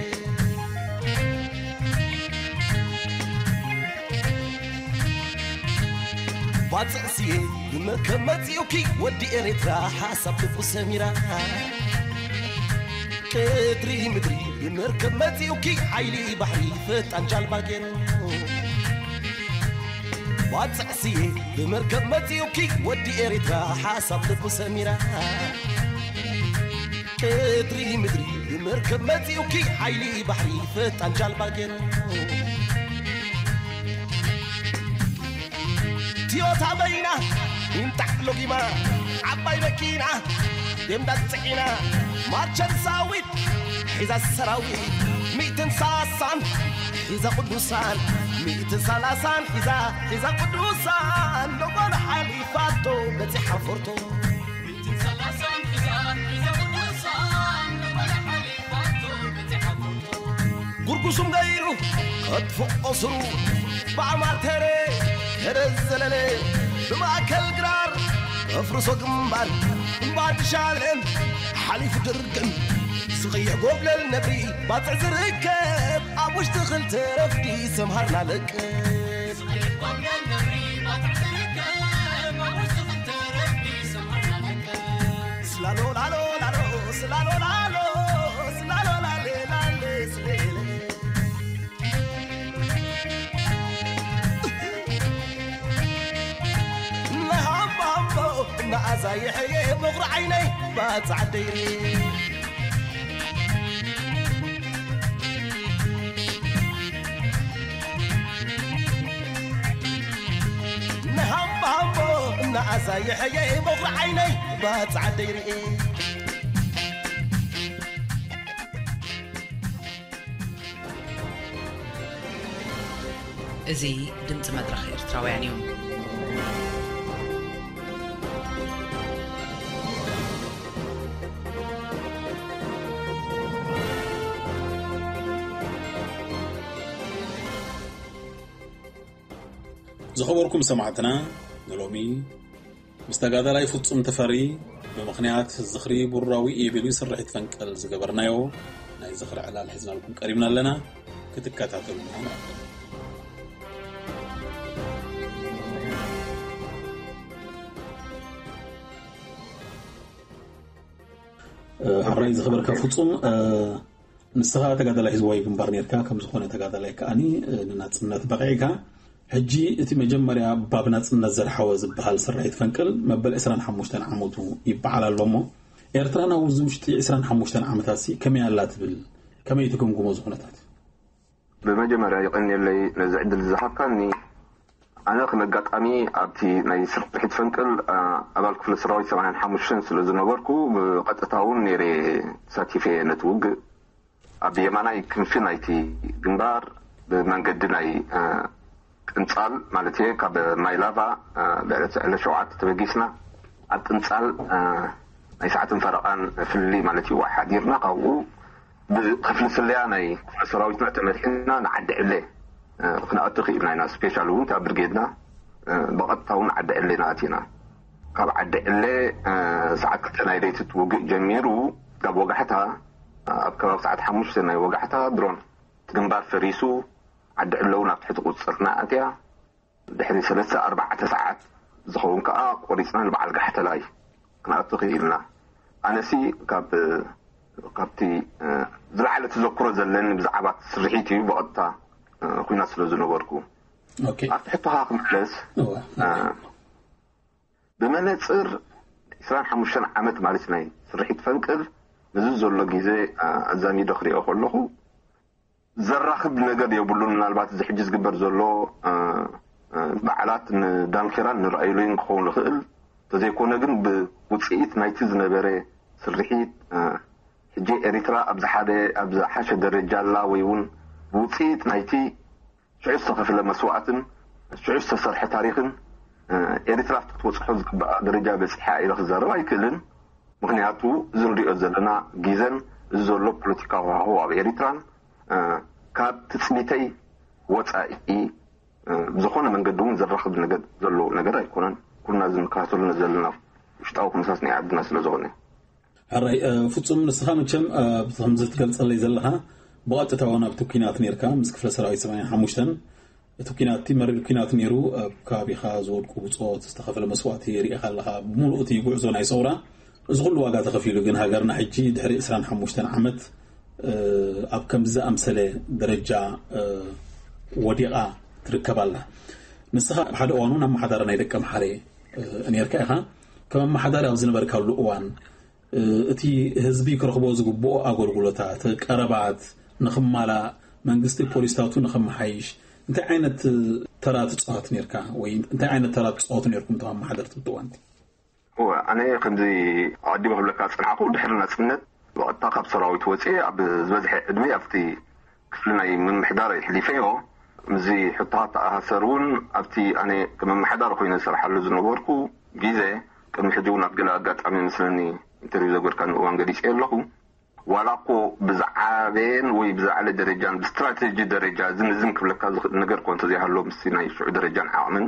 ባጽዕ ስየ ብመርከብ መጺኡኪ፣ ወዲ ኤርትራ ሓሳብ ልቡ ሰሚራ። ቅድሪ ምድሪ ብመርከብ መጺኡኪ፣ ሓይሊ ባሕሪ ፈጣን ጃልባ ገይሩ። ባጽዕ ስየ ብመርከብ መጺኡኪ፣ ወዲ ኤርትራ ሓሳብ ልቡ ሰሚራ። ቅድሪ ምድሪ ብመርከብ መጺኡኪ፣ ሓይሊ ባሕሪ ፈጣን ጃልባ ገይሩ። ቲዮታ በይና ይምጣዕ ሎጊማ፣ ዓባይ መኪና የምዳት ጽዒና፣ ማርቸር ሳዊት ሒዛ ሰራዊት፣ ሚእትን ሰላሳን ሒዛ ቅዱሳን፣ ሚእትን ሰላሳን ሒዛ፣ ሒዛ ቅዱሳን፣ ሎጎን ሓሊፋቶ በጺሓ ፎርቶ። ጉርጉሱም ገይሩ ከጥፍኦ ስሩ፣ ብኣማር ተረ ከረ ዘለለ፣ ብማእከል ግራር ከፍርሶ ግንባር፣ እምባር ድሻለን ሓሊፉ ድርቅን፣ ዝቕይሕ ጎብለል ነብሪ ባጽዕ ዝርከብ፣ ኣብ ውሽጢ ክልተ ረፍዲ ሰምሃርና ለቅብ። ስላሎ ላሎ ላሎ፣ ስላሎ ላሎ፣ ስላሎ ላሌ ላሌ ስሌሌ። ንሃምቦ ሃምቦ እናኣዛ ይሕየ በቑሪ ዓይነይ ባጽዓ ደይሪ። ንሃምቦ ሃምቦ እናኣዛ ይሕየ በቑሪ ዓይነይ ባጽዓ ደይሪ። እዚ ድምፂ መድረኽ ኤርትራውያን እዩ። ዝኸበርኩም ሰማዕትና፣ ንሎሚ ምስ ተጋዳላይ ፍጹም ተፈሪ ብምኽንያት ዝኽሪ ቡራዊ ኢዮቤልዩ ስርሒት ፈንቅል ዝገበርናዮ ናይ ዝኽሪ ዕላል ሒዝናልኩም ቀሪብና ኣለና። ክትከታተሉና ንዕድም። እ፣ ሕራይ ዝኸበርካ ፍጹም፣ እ፣ ንስኻ ተጋዳላይ ህዝባዊ ግንባር ኔርካ፣ ከም ዝኾነ ተጋዳላይ ከኣኒ፣ እ፣ ንናጽነት በቒዕካ። ሕጂ እቲ መጀመርያ ባብ ናጽነት ዘድሓወ ዝበሃል ስርሒት ፈንቅል መበል ዕስራን ሓሙሽተን ዓመቱ ይበዓል ኣሎ እሞ፣ ኤርትራ ናብዚ ውሽጢ ዕስራን ሓሙሽተን ዓመታትሲ ከመይ ኣላ ትብል? ከመይ ትግምግሞ እዚ ኩነታት? ብመጀመርያ ይቐንየለይ ነዚ ዕድል ዝሃብካኒ። ኣነ ከም ኣጋጣሚ ኣብቲ ናይ ስርሒት ፈንቅል፣ ኣ፣ ኣባል ክፍለ ሰራዊት ሰማንያን ሓሙሽተን ስለ ዝነበርኩ፣ ብቐጥታ እውን ነይረ ተሳቲፈ ነቲ ውግእ። ኣብ የማናይ ክንፊ ናይቲ ግንባር ብመንገዲ ናይ፣ እ፣ ቅንጻል፣ ማለት እየ፣ ካብ ማይ ላቫ፣ እ፣ ብዕለት ዕለት ሸውዓተ ተበጊስና ኣብ ቅንጻል፣ እ፣ ናይ ሰዓትን ፈረቓን ፍልልይ ማለት እዩ ሓዲርና፣ ካብኡ ብክፍሊ ስለያ ናይ ክፍለ ሰራዊትና ተመሪሕና ንዓዲ ዕለ ክንኣቱ ክኢልና ኢና። ስፔሻል እውን እታ ብርጌድና ብቐጥታ እውን ዓዲ ዕለ ኢና ኣቲና። ካብ ዓዲ ዕለ ሰዓት ክልተ ናይ ለይቲ ውግእ ጀሚሩ፣ ካብ ወጋሕታ፣ ኣብ ከባቢ ሰዓት ሓሙሽተ ናይ ወጋሕታ ድሮን እቲ ግንባር ፈሪሱ፣ ዓዲ ዕለ እውን ኣብ ትሕቲ ቁፅፅርና ኣትያ። ድሕሪ ሰለስተ ኣርባዕተ ሰዓት ዝኸውን ከዓ ቆሪፅና ንበዓል ጋሕተላይ ክንኣቱ ክኢልና። ኣነሲ ካብ ካብቲ ዝለዓለ ተዘክሮ ዘለኒ ብዛዕባ ስርሒት እዩ፣ ብቐጥታ ኩናት ስለ ዝነበርኩ። ኣብቲ ሕቶኻ ክምለስ፣ ብመነፅር ዕስራን ሓሙሽተን ዓመት ማለት ናይ ስርሒት ፈንቅል፣ ነዚ ዘሎ ግዜ ኣዛሚዶ ክሪኦ ከለኹ፣ ዘራኽብ ነገር የብሉን። ምናልባት እዚ ሕጂ ዝግበር ዘሎ በዓላት ንዳንኬራን ንረኣዩሉን ክኸውን ይኽእል፣ ተዘይኮነ ግን ብውፅኢት ናይቲ ዝነበረ ስርሒት፣ ሕጂ ኤሪትራ ኣብ ዝሓደ ኣብ ዝሓሸ ደረጃ ኣላ፣ ወይ እውን ብውፅኢት ናይቲ ሽዑ ዝተኸፍለ መስዋእትን ሽዑ ዝተሰርሐ ታሪኽን ኤሪትራ ክትበፅሖ ዝግበኣ ደረጃ በፂሓ ኢለ ክዛረብ ኣይክእልን። ምክንያቱ እዚ ንሪኦ ዘለና ግዘን እዚ ዘሎ ፖለቲካዊ ሃዋሁ ኣብ ኤሪትራን ካብ ትፅቢተይ ወፃኢ ብዝኾነ መንገዲ እውን ዘራኽብ ነገር ዘሎ ነገር ኣይኮነን። ኩልና እዚ ንከታተሎ ዘለና ውሽጣዊ ኩነታት ናይ ዓድና ስለ ዝኾነ። ሕራይ ፍፁም፣ ንስኻ መቸም ከምዚ ትገልፀለይ ዘለኻ ብቐጥታ እውን ኣብቲ ኩናት ነርካ ምስ ክፍለ ሰራዊት ሰማንያ ሓሙሽተን። እቲ ኩናት እቲ መሪር ኩናት ነይሩ። ኣብ ከባቢኻ ዝወድቁ ብፆት ዝተኸፈለ መስዋእቲ ርኢኻ ኣለኻ። ብምሉእ እቲ ጉዕዞ ናይ ሰውራ እዚ ኩሉ ዋጋ ተኸፊሉ፣ ግን ሃገርና ሕጂ ድሕሪ ዕስራን ሓሙሽተን ዓመት ኣብ ከምዚ ዝኣምሰለ ደረጃ ወዲቓ ትርከብ ኣላ። ንስኻ ሓደ እዋን እውን ኣመሓዳሪ ናይ ደቀምሓረ ነርካ ኢኻ። ከም ኣመሓዳሪ ኣብ ዝነበርካሉ እዋን እቲ ህዝቢ ክረኽቦ ዝግብኦ ኣገልግሎታት፣ ቀረባት ንኽማላእ፣ መንግስቲ ፖሊስታቱ ንኽመሓይሽ እንታይ ዓይነት ተራ ትፃወት ነርካ ወይ እንታይ ዓይነት ተራ ትፃወቱ ነርኩም እቶም ኣመሓደርቲ ኣብቲ እዋን እቲ? ኣነ ከምዚ ኣቐዲመ ክብለካ ዝፀናሕኩ፣ ድሕሪ ናፅነት ብቐጥታ ካብ ሰራዊት ወፅኤ ኣብ ዝበዝሐ ዕድመ ኣብቲ ክፍሊ ናይ ምምሕዳር ኣሕሊፈዮ። ምስዚ ሕቶኻ ተኣሳሰር እውን ኣብቲ ኣነ ከም ኣመሓዳሪ ኮይነ ዝሰርሓሉ ዝነበርኩ ግዜ፣ ቅድሚ ሕጂ እውን ኣብ ገለ ኣጋጣሚ መስለኒ ኢንተርቪው ዘገርካኒ እዋን ገሊፀ ኣለኹ። ዋላ እኮ ብዝዓበየን ወይ ብዝዓለ ደረጃን ብስትራቴጂ ደረጃ ዝንዝን ክብለካ ዝኽእል ነገር እኮ እንተዘይሃሎ ምስቲ ናይ ሽዑ ደረጃን ዓቕምን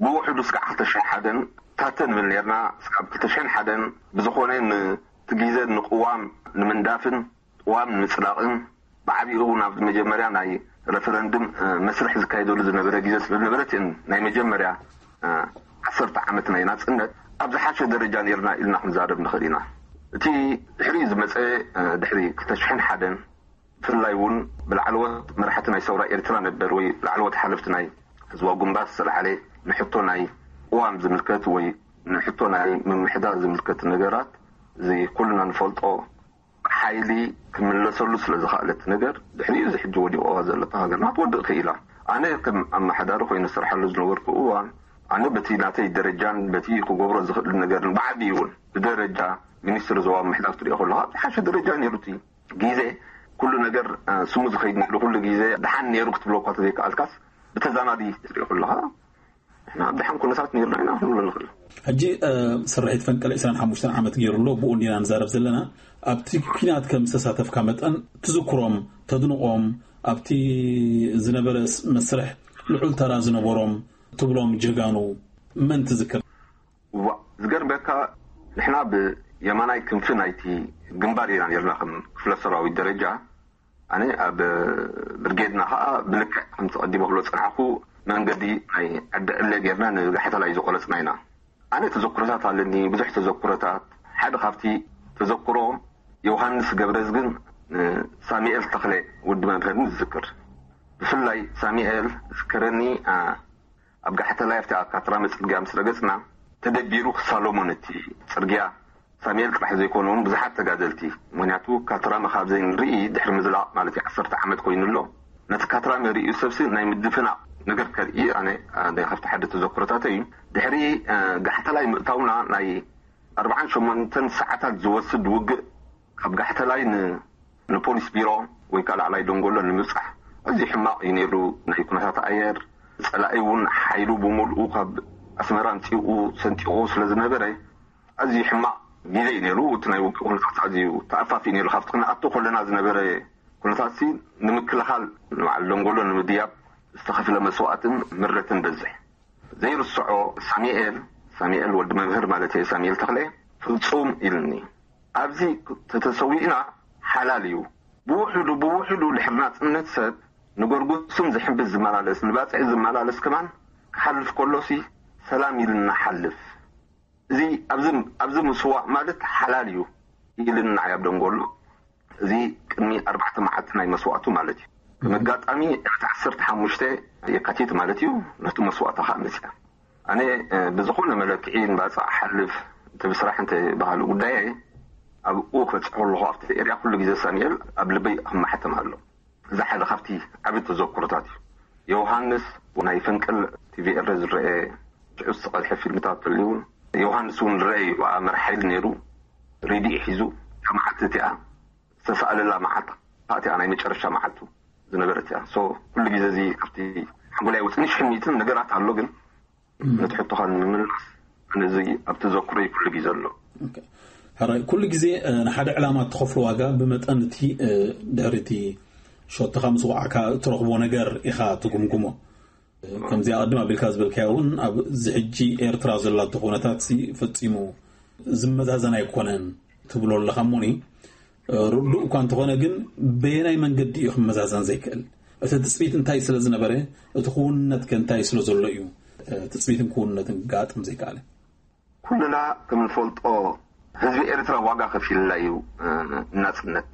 ብውሕዱ እስካዕ ክልተ ሽሕን ሓደን ታተ ንብል ነርና። እስካብ ክልተ ሽሕን ሓደን ብዝኾነ ንትጊዘ ንቅዋም ንምንዳፍን ቅዋም ንምፅዳቕን ብዓቢኡ እውን ኣብዚ መጀመርያ ናይ ረፈረንድም መስርሕ ዝካየደሉ ዝነበረ ግዜ ስለ ዝነበረት እየን ናይ መጀመርያ ዓሰርተ ዓመት ናይ ናፅነት ኣብ ዝሓሸ ደረጃ ነርና ኢልና ክንዛረብ ንኽእል ኢና። እቲ ድሕሪኡ ዝመፀ ድሕሪ ክልተ ሽሕን ሓደን ብፍላይ እውን ብላዕለዎት መራሕቲ ናይ ሰውራ ኤርትራ ነበር ወይ ላዕለዎት ሓለፍቲ ናይ ህዝባዊ ግንባር ዝተላዕለ ንሕቶ ናይ ቅዋም ዝምልከት ወይ ንሕቶ ናይ ምምሕዳር ዝምልከት ነገራት እዚ ኩልና ንፈልጦ ሓይሊ ክምለሰሉ ስለ ዝኽኣለት ነገር ድሕሪኡ እዚ ሕጂ ወዲቆ ዘለቶ ሃገርና ክትወድእ ክኢላ። ኣነ ከም ኣመሓዳሪ ኮይኑ ዝሰርሓሉ ዝነበርኩ እዋን ኣነ በቲ ናተይ ደረጃን በቲ ክገብሮ ዝኽእል ነገርን ብዓቢ እውን ብደረጃ ሚኒስትሪ ዞባ ምሕዳር ትሪኦ ከለካ ዝሓሸ ደረጃ ነይሩ እቲ ግዜ። ኩሉ ነገር ስሙ ዝኸይድ ነይሩ። ኩሉ ግዜ ደሓን ነይሩ ክትብሎ እኳ ተዘይከኣልካስ ብተዛማዲ ትሪኦ ከለካ ኣብ ደሓን ኩነታት ነርና ኢና ክንብሎ ንኽእል። ሕጂ ስርሒት ፈንቅል ዕስራን ሓሙሽተን ዓመት ገይሩ ኣሎ። ብኡ እንዲና ንዛረብ ዘለና። ኣብቲ ኩናት ከም ዝተሳተፍካ መጠን ትዝክሮም፣ ተድንቖም፣ ኣብቲ ዝነበረ መስርሕ ልዑል ተራ ዝነበሮም ትብሎም ጀጋኑ መን ትዝክር? ዝገርመካ ንሕና ብየማናይ ክንፊ ናይቲ ግንባር ኢና ነርና ከም ክፍለ ሰራዊት ደረጃ። ኣነ ኣብ ብርጌድና ከዓ ብልክዕ ከምቲ ቀዲመ ክብሎ ዝፀናሕኩ መንገዲ ናይ ዓዲ ዕለ ጌርና ንጋሕተላ እዩ ዝቆረፅና ኢና። ኣነ ተዘክሮታት ኣለኒ፣ ብዙሕ ተዘክሮታት። ሓደ ካብቲ ተዘክሮ ዮሃንስ ገብረዝግን ሳሚኤል ተኽለ ወዲ መምህርን ዝዝክር። ብፍላይ ሳሚኤል ዝዝከረኒ ኣብ ጋሕተላይ ኣብቲ ኣካትራመ ፅርግያ ምስ ረገፅና ተደቢሩ ክሳለሞን እቲ ፅርግያ ሳሙኤል ጥራሕ ዘይኮነ እውን ብዙሓት ተጋደልቲ፣ ምክንያቱ ካትራመ ካብ ዘይንርኢ ድሕሪ ምዝላቕ ማለት እዩ ዓሰርተ ዓመት ኮይኑ ኣሎ። ነቲ ካትራመ ርእዩ ሰብሲ ናይ ምድፍናቕ ነገር ከርኢ ኣነ ካብቲ ሓደ ተዘክሮታተይ እዩ። ድሕሪ ጋሕተላይ ምእታውና ናይ ኣርባዓን ሸሞንተን ሰዓታት ዝወስድ ውግእ ካብ ጋሕተላይ ንፖሊስ ቢሮ ወይ ከዓ ላዕላይ ደንጎሎ ንምብፃሕ ኣዝዩ ሕማቕ እዩ ነይሩ። ናይ ኩነታት ኣየር ፀላኢ እውን ሓይሉ ብምልኡ ካብ ኣስመራ ኣምፂኡ ሰንጢቑ ስለ ዝነበረ ኣዝዩ ሕማቕ ግዜ እዩ ነይሩ። እቲ ናይ ውግእ ኩነታት ኣዝዩ ተኣፋፊ ነይሩ። ካብቲ ክንኣቱ ከለና ዝነበረ ኩነታት ሲ ንምክልኻል ንበዓል ደንጎሎ ንምድያብ ዝተኸፍለ መስዋእትን ምረትን በዝሕ። ዘይርስዖ ሳሚኤል፣ ሳሚኤል ወዲ መምህር ማለት እየ፣ ሳሚኤል ተኽለ ፍጹም ኢልኒ። ኣብዚ ተተሰዊእና ሓላል እዩ። ብውሕዱ፣ ብውሕዱ ድሕሪ ናጽነት ሰብ ንጎርጉስም ዝሕምብስ ዝመላለስ፣ ንባጽዕ ዝመላለስ ከማን ክሓልፍ ከሎሲ ሰላም ኢልና ሓልፍ። እዚ ኣብዚ፣ ኣብዚ ምስዋእ ማለት ሓላል እዩ ኢልኒ ንዓይ ኣብ ደንጎሎ። እዚ ቅድሚ ኣርባዕተ መዓልቲ ናይ መስዋእቱ ማለት እዩ። ከም ኣጋጣሚ ዕለት ዓሰርተ ሓሙሽተ የካቲት ማለት እዩ ነቲ መስዋእታ ከዓ መፅያ። ኣነ፣ እ፣ ብዝኾነ መለክዒ ንባፅዕ ሓልፍ፣ እቲ ብስራሕ እንተ ባህሉ ጉዳየ ኣብኡ ክበፅሕ ከለኹ ኣብቲ ኤርያ ኩሉ ግዜ ሳሙኤል ኣብ ልበይ ክማሕተም ኣሎ። እዚ ሓደ ካብቲ ዓቢ ተዘክሮታት እዩ። ዮሃንስ ናይ ፈንቅል ቲቪ ኤረ ዝረአ ሽዑ ዝተቐድሐ ፊልምታት ተልዩ እውን ዮሃንስ እውን ዝረአ እዩ። ብኣ መራሕ ሓይሊ ነይሩ፣ ሬድዮ ሒዙ፣ እታ መዓልቲ እቲኣ ዝተሳእለላ መዓልቲ እቲኣ ናይ መጨረሻ መዓልቱ ዝነበረት እያ። ሶ ኩሉ ግዜ እዚ ካብቲ ሓንጎላይ ወፅእ ንሽ ሕሚትን ነገራት ኣሎ፣ ግን ነቲ ሕቶኻ ንምምላስ ኣነ እዚ ኣብ ተዘክሮይ ኩሉ ግዜ ኣሎ። ኦኬ። ሕራይ፣ ኩሉ ግዜ፣ እ፣ ንሓደ ዕላማ እትኸፍሎ ዋጋ ብመጠን እቲ፣ እ፣ ድሕሪ እቲ ሸቶኻ ምስ ወዓካ እትረኽቦ ነገር ኢኻ ትግምግሞ። እ፣ ከምዚ ኣቐድም ኣቢልካ ዝበልካዮ እውን ኣብዚ ሕጂ ኤርትራ ዘላቶ ኩነታት ሲ ፈጺሙ ዝመዛዘን ኣይኮነን ትብሎ ኣለኻ እሞኒ። እ፣ ርዱእ እኳ እንተኾነ ግን በየናይ መንገዲ እዩ ክመዛዘን ዘይክእል? እቲ ትጽቢት እንታይ ስለ ዝነበረ፣ እቲ ክውንነት ከ እንታይ ስለ ዘሎ እዩ፣ እ፣ ትጽቢትን ክውንነትን ክጋጥም ዘይከኣለ? ኩልና ከም እንፈልጦ ህዝቢ ኤርትራ ዋጋ ከፊልላ እዩ፣ እ፣ ናጽነት።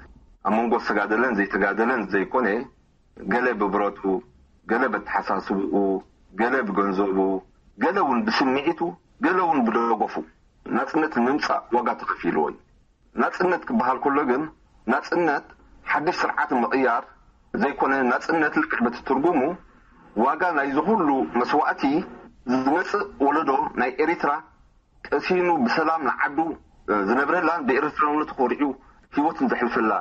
ኣብ መንጎ ዝተጋደለን ዘይተጋደለን ዘይኮነ፣ ገለ ብብረቱ፣ ገለ በተሓሳስብኡ፣ ገለ ብገንዘቡ፣ ገለ እውን ብስምዒቱ፣ ገለ እውን ብደገፉ ናጽነት ንምምጻእ ዋጋ ተኸፊልዎ እዩ። ናጽነት ክበሃል ከሎ ግን ናጽነት ሓድሽ ስርዓት ምቕያር ዘይኮነ፣ ናጽነት ልክዕ በቲ ትርጉሙ ዋጋ ናይዚ ኩሉ መስዋእቲ ዝመጽእ ወለዶ ናይ ኤሪትራ ቀሲኑ ብሰላም ንዓዱ ዝነብረላን ብኤርትራውነቱ ኮሪዑ ህይወት ንዘሕልፈላ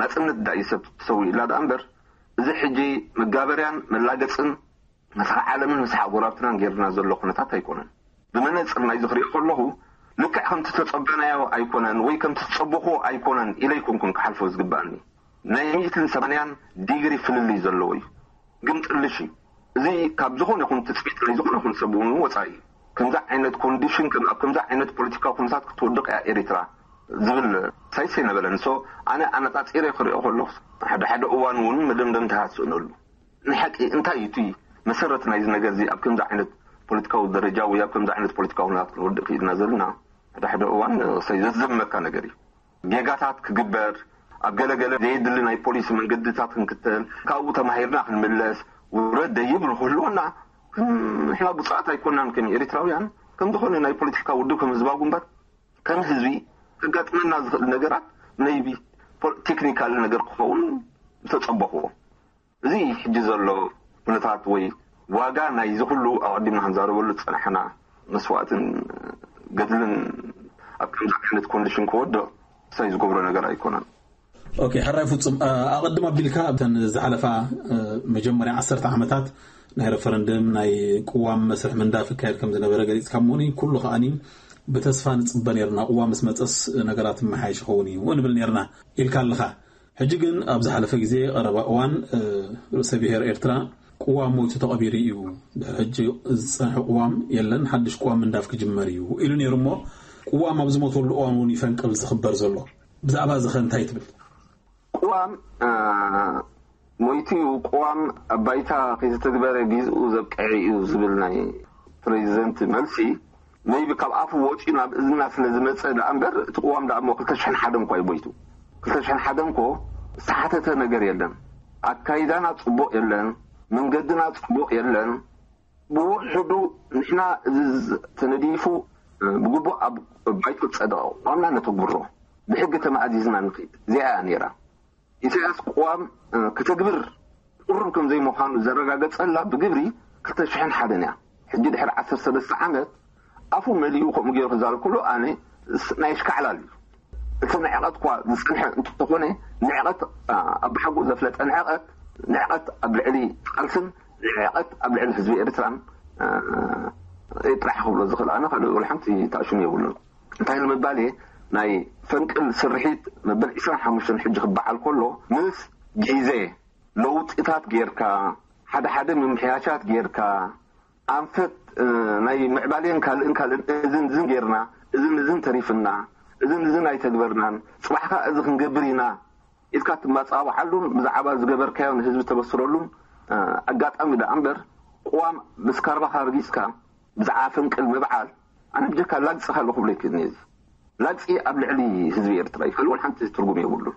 ናጽነት ዳእዩ ሰብ ተሰዊእላ ደኣ እምበር፣ እዚ ሕጂ መጋበርያን መላገጽን ምስ ዓለምን ምስ ጎረባብትናን ጌርና ዘሎ ኩነታት ኣይኮነን። ብመነጽር ናይዚ ክሪኦ ከለኹ ልክዕ ከምቲ ተጸበናዮ ኣይኮነን ወይ ከምቲ ዝጸበኽዎ ኣይኮነን ኢለ ኣይኮንኩን ክሓልፎ ዝግባኣኒ። ናይ ሚእትን ሰማንያን ዲግሪ ፍልልይ ዘለዎ እዩ። ግን ጥልሽ እዩ። እዚ ካብ ዝኾነ ይኹን ትጽቢት ናይ ዝኾነ ይኹን ሰብ እውን ወጻኢ እዩ። ከምዚ ዓይነት ኮንዲሽን፣ ከም-፣ ኣብ ከምዚ ዓይነት ፖለቲካዊ ኩነታት ክትወድቕ እያ ኤሪትራ ዝብል ሳይስ ኣይነበረን። ሶ ኣነ ኣነጻጺረ ክሪኦ ከለኹ ሓደ ሓደ እዋን እውን መደምደምታ ትስእነሉ። ንሓቂ እንታይ እዩ እቲ መሰረት ናይዚ ነገር እዚ? ኣብ ከምዚ ዓይነት ፖለቲካዊ ደረጃ ወይ ኣብ ከምዚ ዓይነት ፖለቲካዊ ኩነታት ክንወድቕ ክኢልና ዘለና ሓደ ሓደ እዋን ሳይ ዘዘመካ ነገር እዩ። ጌጋታት ክግበር፣ ኣብ ገለገለ ዘየድሊ ናይ ፖሊሲ መንገድታት ክንክተል፣ ካብኡ ተማሂርና ክንምለስ፣ ውረድ ደይብል ክህልወና፣ ከም ንሕና ብፁዓት ኣይኮናን ከም ኤሪትራውያን፣ ከም ዝኾነ ናይ ፖለቲካ ውድብ ከም ህዝባዊ ግንባር፣ ከም ህዝቢ ከጋጥመና ዝኽእል ነገራት ሜይቢ ፖ-፣ ቴክኒካል ነገር ክኸውን ዝተጸበኽዎ። እዚ ሕጂ ዘሎ ኩነታት ወይ ዋጋ ናይዚ ኩሉ ኣቐዲምና ክንዛረበሉ ዝጸናሕና መስዋእትን ገድልን ኣብ ከምዚ ዓይነት ኮንዲሽን ክወድቕ ሳይ ዝገብሮ ነገር ኣይኮነን። ኦኬ፣ ሕራይ ፍጹም፣ እ፣ ኣቐድም ኣቢልካ ኣብተን ዝሓለፋ፣ እ፣ መጀመርያ ዓሰርተ ዓመታት ናይ ረፈረንደም ናይ ቅዋም መስርሕ ምንዳፍ ይካየድ ከም ዝነበረ ገሊጽካ እሞኒ፣ ኩሉ ከኣኒ ብተስፋ ንጽበ ነርና፣ ቅዋም ምስ መጸስ ነገራት ይመሓየሽ ይኸውን እዩ ንብል ነርና ኢልካ ኣለኻ። ሕጂ ግን ኣብ ዝሓለፈ ግዜ ቀረባ እዋን፣ እ፣ ርእሰ ብሔር ኤርትራ ቅዋም ሞይቱ ተቐቢሩ እዩ፣ ድሕሪ ሕጂ ዝጸንሐ ቅዋም የለን፣ ሓድሽ ቅዋም ምንዳፍ ክጅመር እዩ ኢሉ ነይሩ። እሞ ቅዋም ኣብ ዝሞተሉ እዋን እውን ይፈንቅል ዝኽበር ዘሎ። ብዛዕባ እዚ ኸ እንታይ ትብል? ቅዋም፣ እ፣ ሞይቱ እዩ። ቅዋም ኣብ ባይታ ከይተተግበረ ግዝኡ ዘብቅዐ እዩ ዝብል ናይ ፕሬዚደንት መልሲ ሜይቢ ካብ ኣፉ ወፂኡ ናብ እዝና ስለ ዝመፀ ደኣ እምበር፣ እቲ ቅዋም ደኣ እሞ ክልተ ሽሕን ሓደን እኳ እዩ ቦይቱ። ክልተ ሽሕን ሓደን እኮ ዝተሓተተ ነገር የለን። ኣካይዳና ፅቡቕ የለን፣ መንገድና ፅቡቕ የለን። ብውሕዱ ንሕና እዚ ዝ-፣ ተነዲፉ ብግቡእ ኣብ ባይቶ ዝፀደቐ ቅዋምና ነተግብሮ፣ ብሕጊ ተማእዚዝና ንኽድ። እዚኣ እያ ነይራ። ኢሳያስ ቅዋም፣ እ፣ ከተግብር ቅሩብ ከም ዘይምዃኑ ዘረጋገጸላ ብግብሪ ክልተ ሽሕን ሓደን እያ። ሕጂ ድሕሪ ዓሰርተ ሰለስተ ዓመት ኣፉ መሊኡ ከምኡ ገይሩ ክዛረብ ከሎ ኣነ ስ-፣ ናይ ኣሽካዕላል እዩ። እቲ ንዕቐት እኳ ዝጸንሐ እንተኾነ፣ ንዕቐት፣ እ፣ ኣብ ብሓጉ ዘፍለጠ ንዕቐት፣ ንዕቐት ኣብ ልዕሊ ቃልስን ንዕቐት ኣብ ልዕሊ ህዝቢ ኤርትራን፣ እ፣ ጥራሕ ክብሎ ዝኽእል ኣነ ካልእ ወላ ሓንቲ ተኣሽሙ የብሉን። እንታይ ንምባል እየ፣ ናይ ፈንቅል ስርሒት መበል ዕስራን ሓሙሽተን ሕጂ ክበዓል ከሎ ምስ ግዜ ለውጢታት ጌርካ፣ ሓደ ሓደ ምምሕያሻት ጌርካ፣ ኣንፈት ናይ ምዕባሌን ካልእን ካልእን እዝን እዝን ጌርና፣ እዝን እዝን ተሪፍና፣ እዝን እዝን ኣይተግበርናን፣ ጽባሕ ከኣ እዚ ክንገብር ኢና ኢልካ ትመጻባዓሉን ብዛዕባ ዝገበርካዮ ንህዝቢ ተበስረሉን ኣጋጣሚ ደኣ እምበር፣ ቅዋም ብስካርባኻ ርጊጽካ ብዛዕባ ፈንቅል ምብዓል ኣነ ብጀካ ላግጺ ካልእ ክብሎ ይክእልኒ እዚ ላግጺ ኣብ ልዕሊ ህዝቢ ኤርትራ እዩ። ካልእ ሓንቲ ትርጉም የብሉን።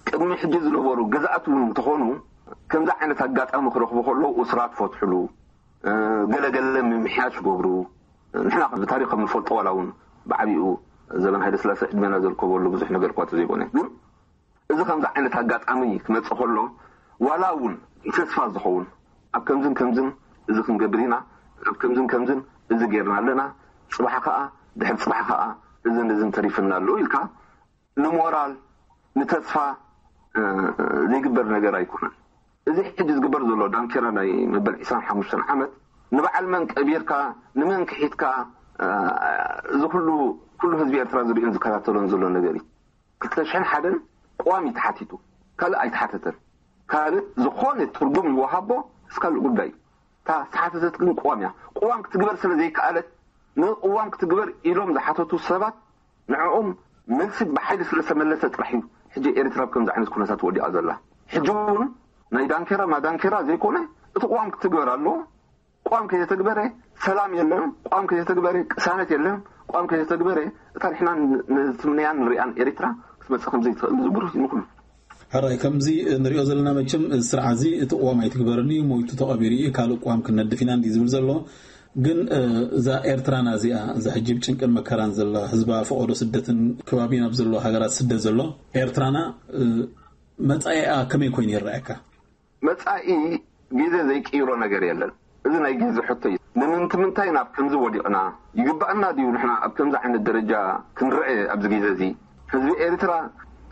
ቅድሚ ሕጂ ዝነበሩ ገዛእቲ እውን እንተኾኑ ከምዚ ዓይነት ኣጋጣሚ ክረኽቡ ከለዉ እስራት ፈትሕሉ፣ ገለገለ ምምሕያሽ ገብሩ። ንሕና ብታሪኽ ከም ንፈልጦ ዋላ እውን ብዓቢኡ ዘበን ሃይለ ስላሴ ዕድሜና ዘርከበሉ ብዙሕ ነገር እኳ ተዘይኮነ ግን እዚ ከምዚ ዓይነት ኣጋጣሚ ክመጽእ ከሎ ዋላ እውን ንተስፋ ዝኸውን ኣብ ከምዝን ከምዝን እዚ ክንገብር ኢና፣ ኣብ ከምዝን ከምዝን እዚ ጌርና ኣለና፣ ጽባሕ ከኣ ድሕሪ ጽባሕ ከኣ እዝን እዝን ተሪፍና ኣሎ ኢልካ ንሞራል ንተስፋ ዘይግበር ነገር ኣይኮነን። እዚ ሕጂ ዝግበር ዘሎ ዳንኬራ ናይ መበል ዕስራን ሓሙሽተን ዓመት ንበዓል መን ቀቢርካ ንመን ክሒድካ እዚ ኩሉ ኩሉ ህዝቢ ኤርትራ ዝሪኦን ዝከታተሎን ዘሎ ነገር እዩ። ክልተ ሽሕን ሓደን ቅዋም እዩ ተሓቲቱ፣ ካልእ ኣይተሓተተን። ካልእ ዝኾነ ትርጉም ይወሃቦ ምስ ካልእ ጉዳይ እዩ። እታ ዝተሓተተት ግን ቅዋም እያ። ቅዋም ክትግበር ስለ ዘይከኣለት ንቅዋም ክትግበር ኢሎም ዝሓተቱ ሰባት ንዕኦም መልሲ ብሓይሊ ስለ ዝተመለሰ ጥራሕ እዩ ሕጂ ኤርትራ ኣብ ከምዚ ዓይነት ኩነታት ወዲቓ ዘላ። ሕጂ እውን ናይ ዳንኬራ ማዳንኬራ ዘይኮነ እቲ ቅዋም ክትግበር ኣለዎ። ቋም ከየተግበረ ሰላም የለን። ቋም ከየተግበረ ቅሳነት የለን። ቋም ከየተግበረ እታ ንሕና ንትምንያን ንሪኣን ኤርትራ ክትመፅእ ከምዘይትኽእል ዝብርህ እዩ ንኩሉ። ሕራይ ከምዚ ንሪኦ ዘለና መቸም እዚ ስርዓት እዚ እቲ ቅዋም ኣይትግበርን እዩ ሞይቱ ተቐቢሩ እዩ ካልእ ቅዋም ክነድፍ ኢና እንዲ ዝብል ዘሎ ግን እዛ ኤርትራና እዚኣ እዛ ሕጂ ብጭንቅን መከራን ዘላ ህዝባ ፈቐዶ ስደትን ከባቢ ናብ ዘለዎ ሃገራት ስደት ዘሎ ኤርትራና መጻኢኣ ከመይ ኮይኑ ይረኣየካ? መጻኢ ግዜ ዘይቅይሮ ነገር የለን። እዚ ናይ ግዜ ሕቶ እዩ። ንምንትምንታይ ናብ ከምዚ ወዲቕና? ይግባኣና ድዩ ንሕና ኣብ ከምዚ ዓይነት ደረጃ ክንረአ ኣብዚ ግዜ እዚ? ህዝቢ ኤርትራ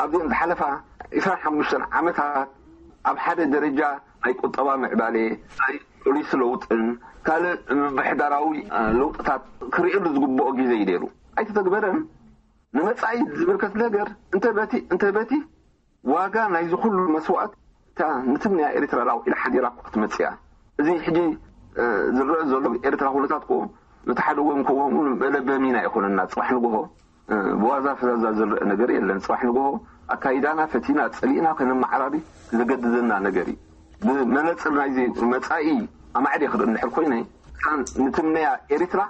ኣብዘን ዝሓለፋ ዕስራን ሓሙሽተን ዓመታት ኣብ ሓደ ደረጃ ናይ ቁጠባ ምዕባሌ፣ ናይ ፖሊሲ ለውጥን ካልእ ምምሕዳራዊ ለውጥታት ክርእየሉ ዝግብኦ ግዜ እዩ ነይሩ። ኣይተተግበረን። ንመጻኢ ዝምልከት ነገር እንተ በቲ እንተ በቲ ዋጋ ናይዚ ኩሉ መስዋእት እታ ንትምንያ ኤርትራ ላው ኢላ ሓዲራ እኮ ክትመጽእ እያ። እዚ ሕጂ ዝረአ ዘሎ ኤርትራ ኩነታት እኮ እቲ ሓደ ወን ከውን እውን መለበሚና ኣይኮነና። ጽባሕ ንግሆ ብዋዛ ፈዛዛ ዝረአ ነገር የለን። ጽባሕ ንግሆ ኣካይዳና ፈቲና ጸሊእና ከነመዓራሪ ዘገድዘና ነገር እዩ። ብመነጽር ናይዚ መጻኢ ኣማዕድ ክርኢ እንድሕር ኮይነ እታ ንትምነያ ኤርትራ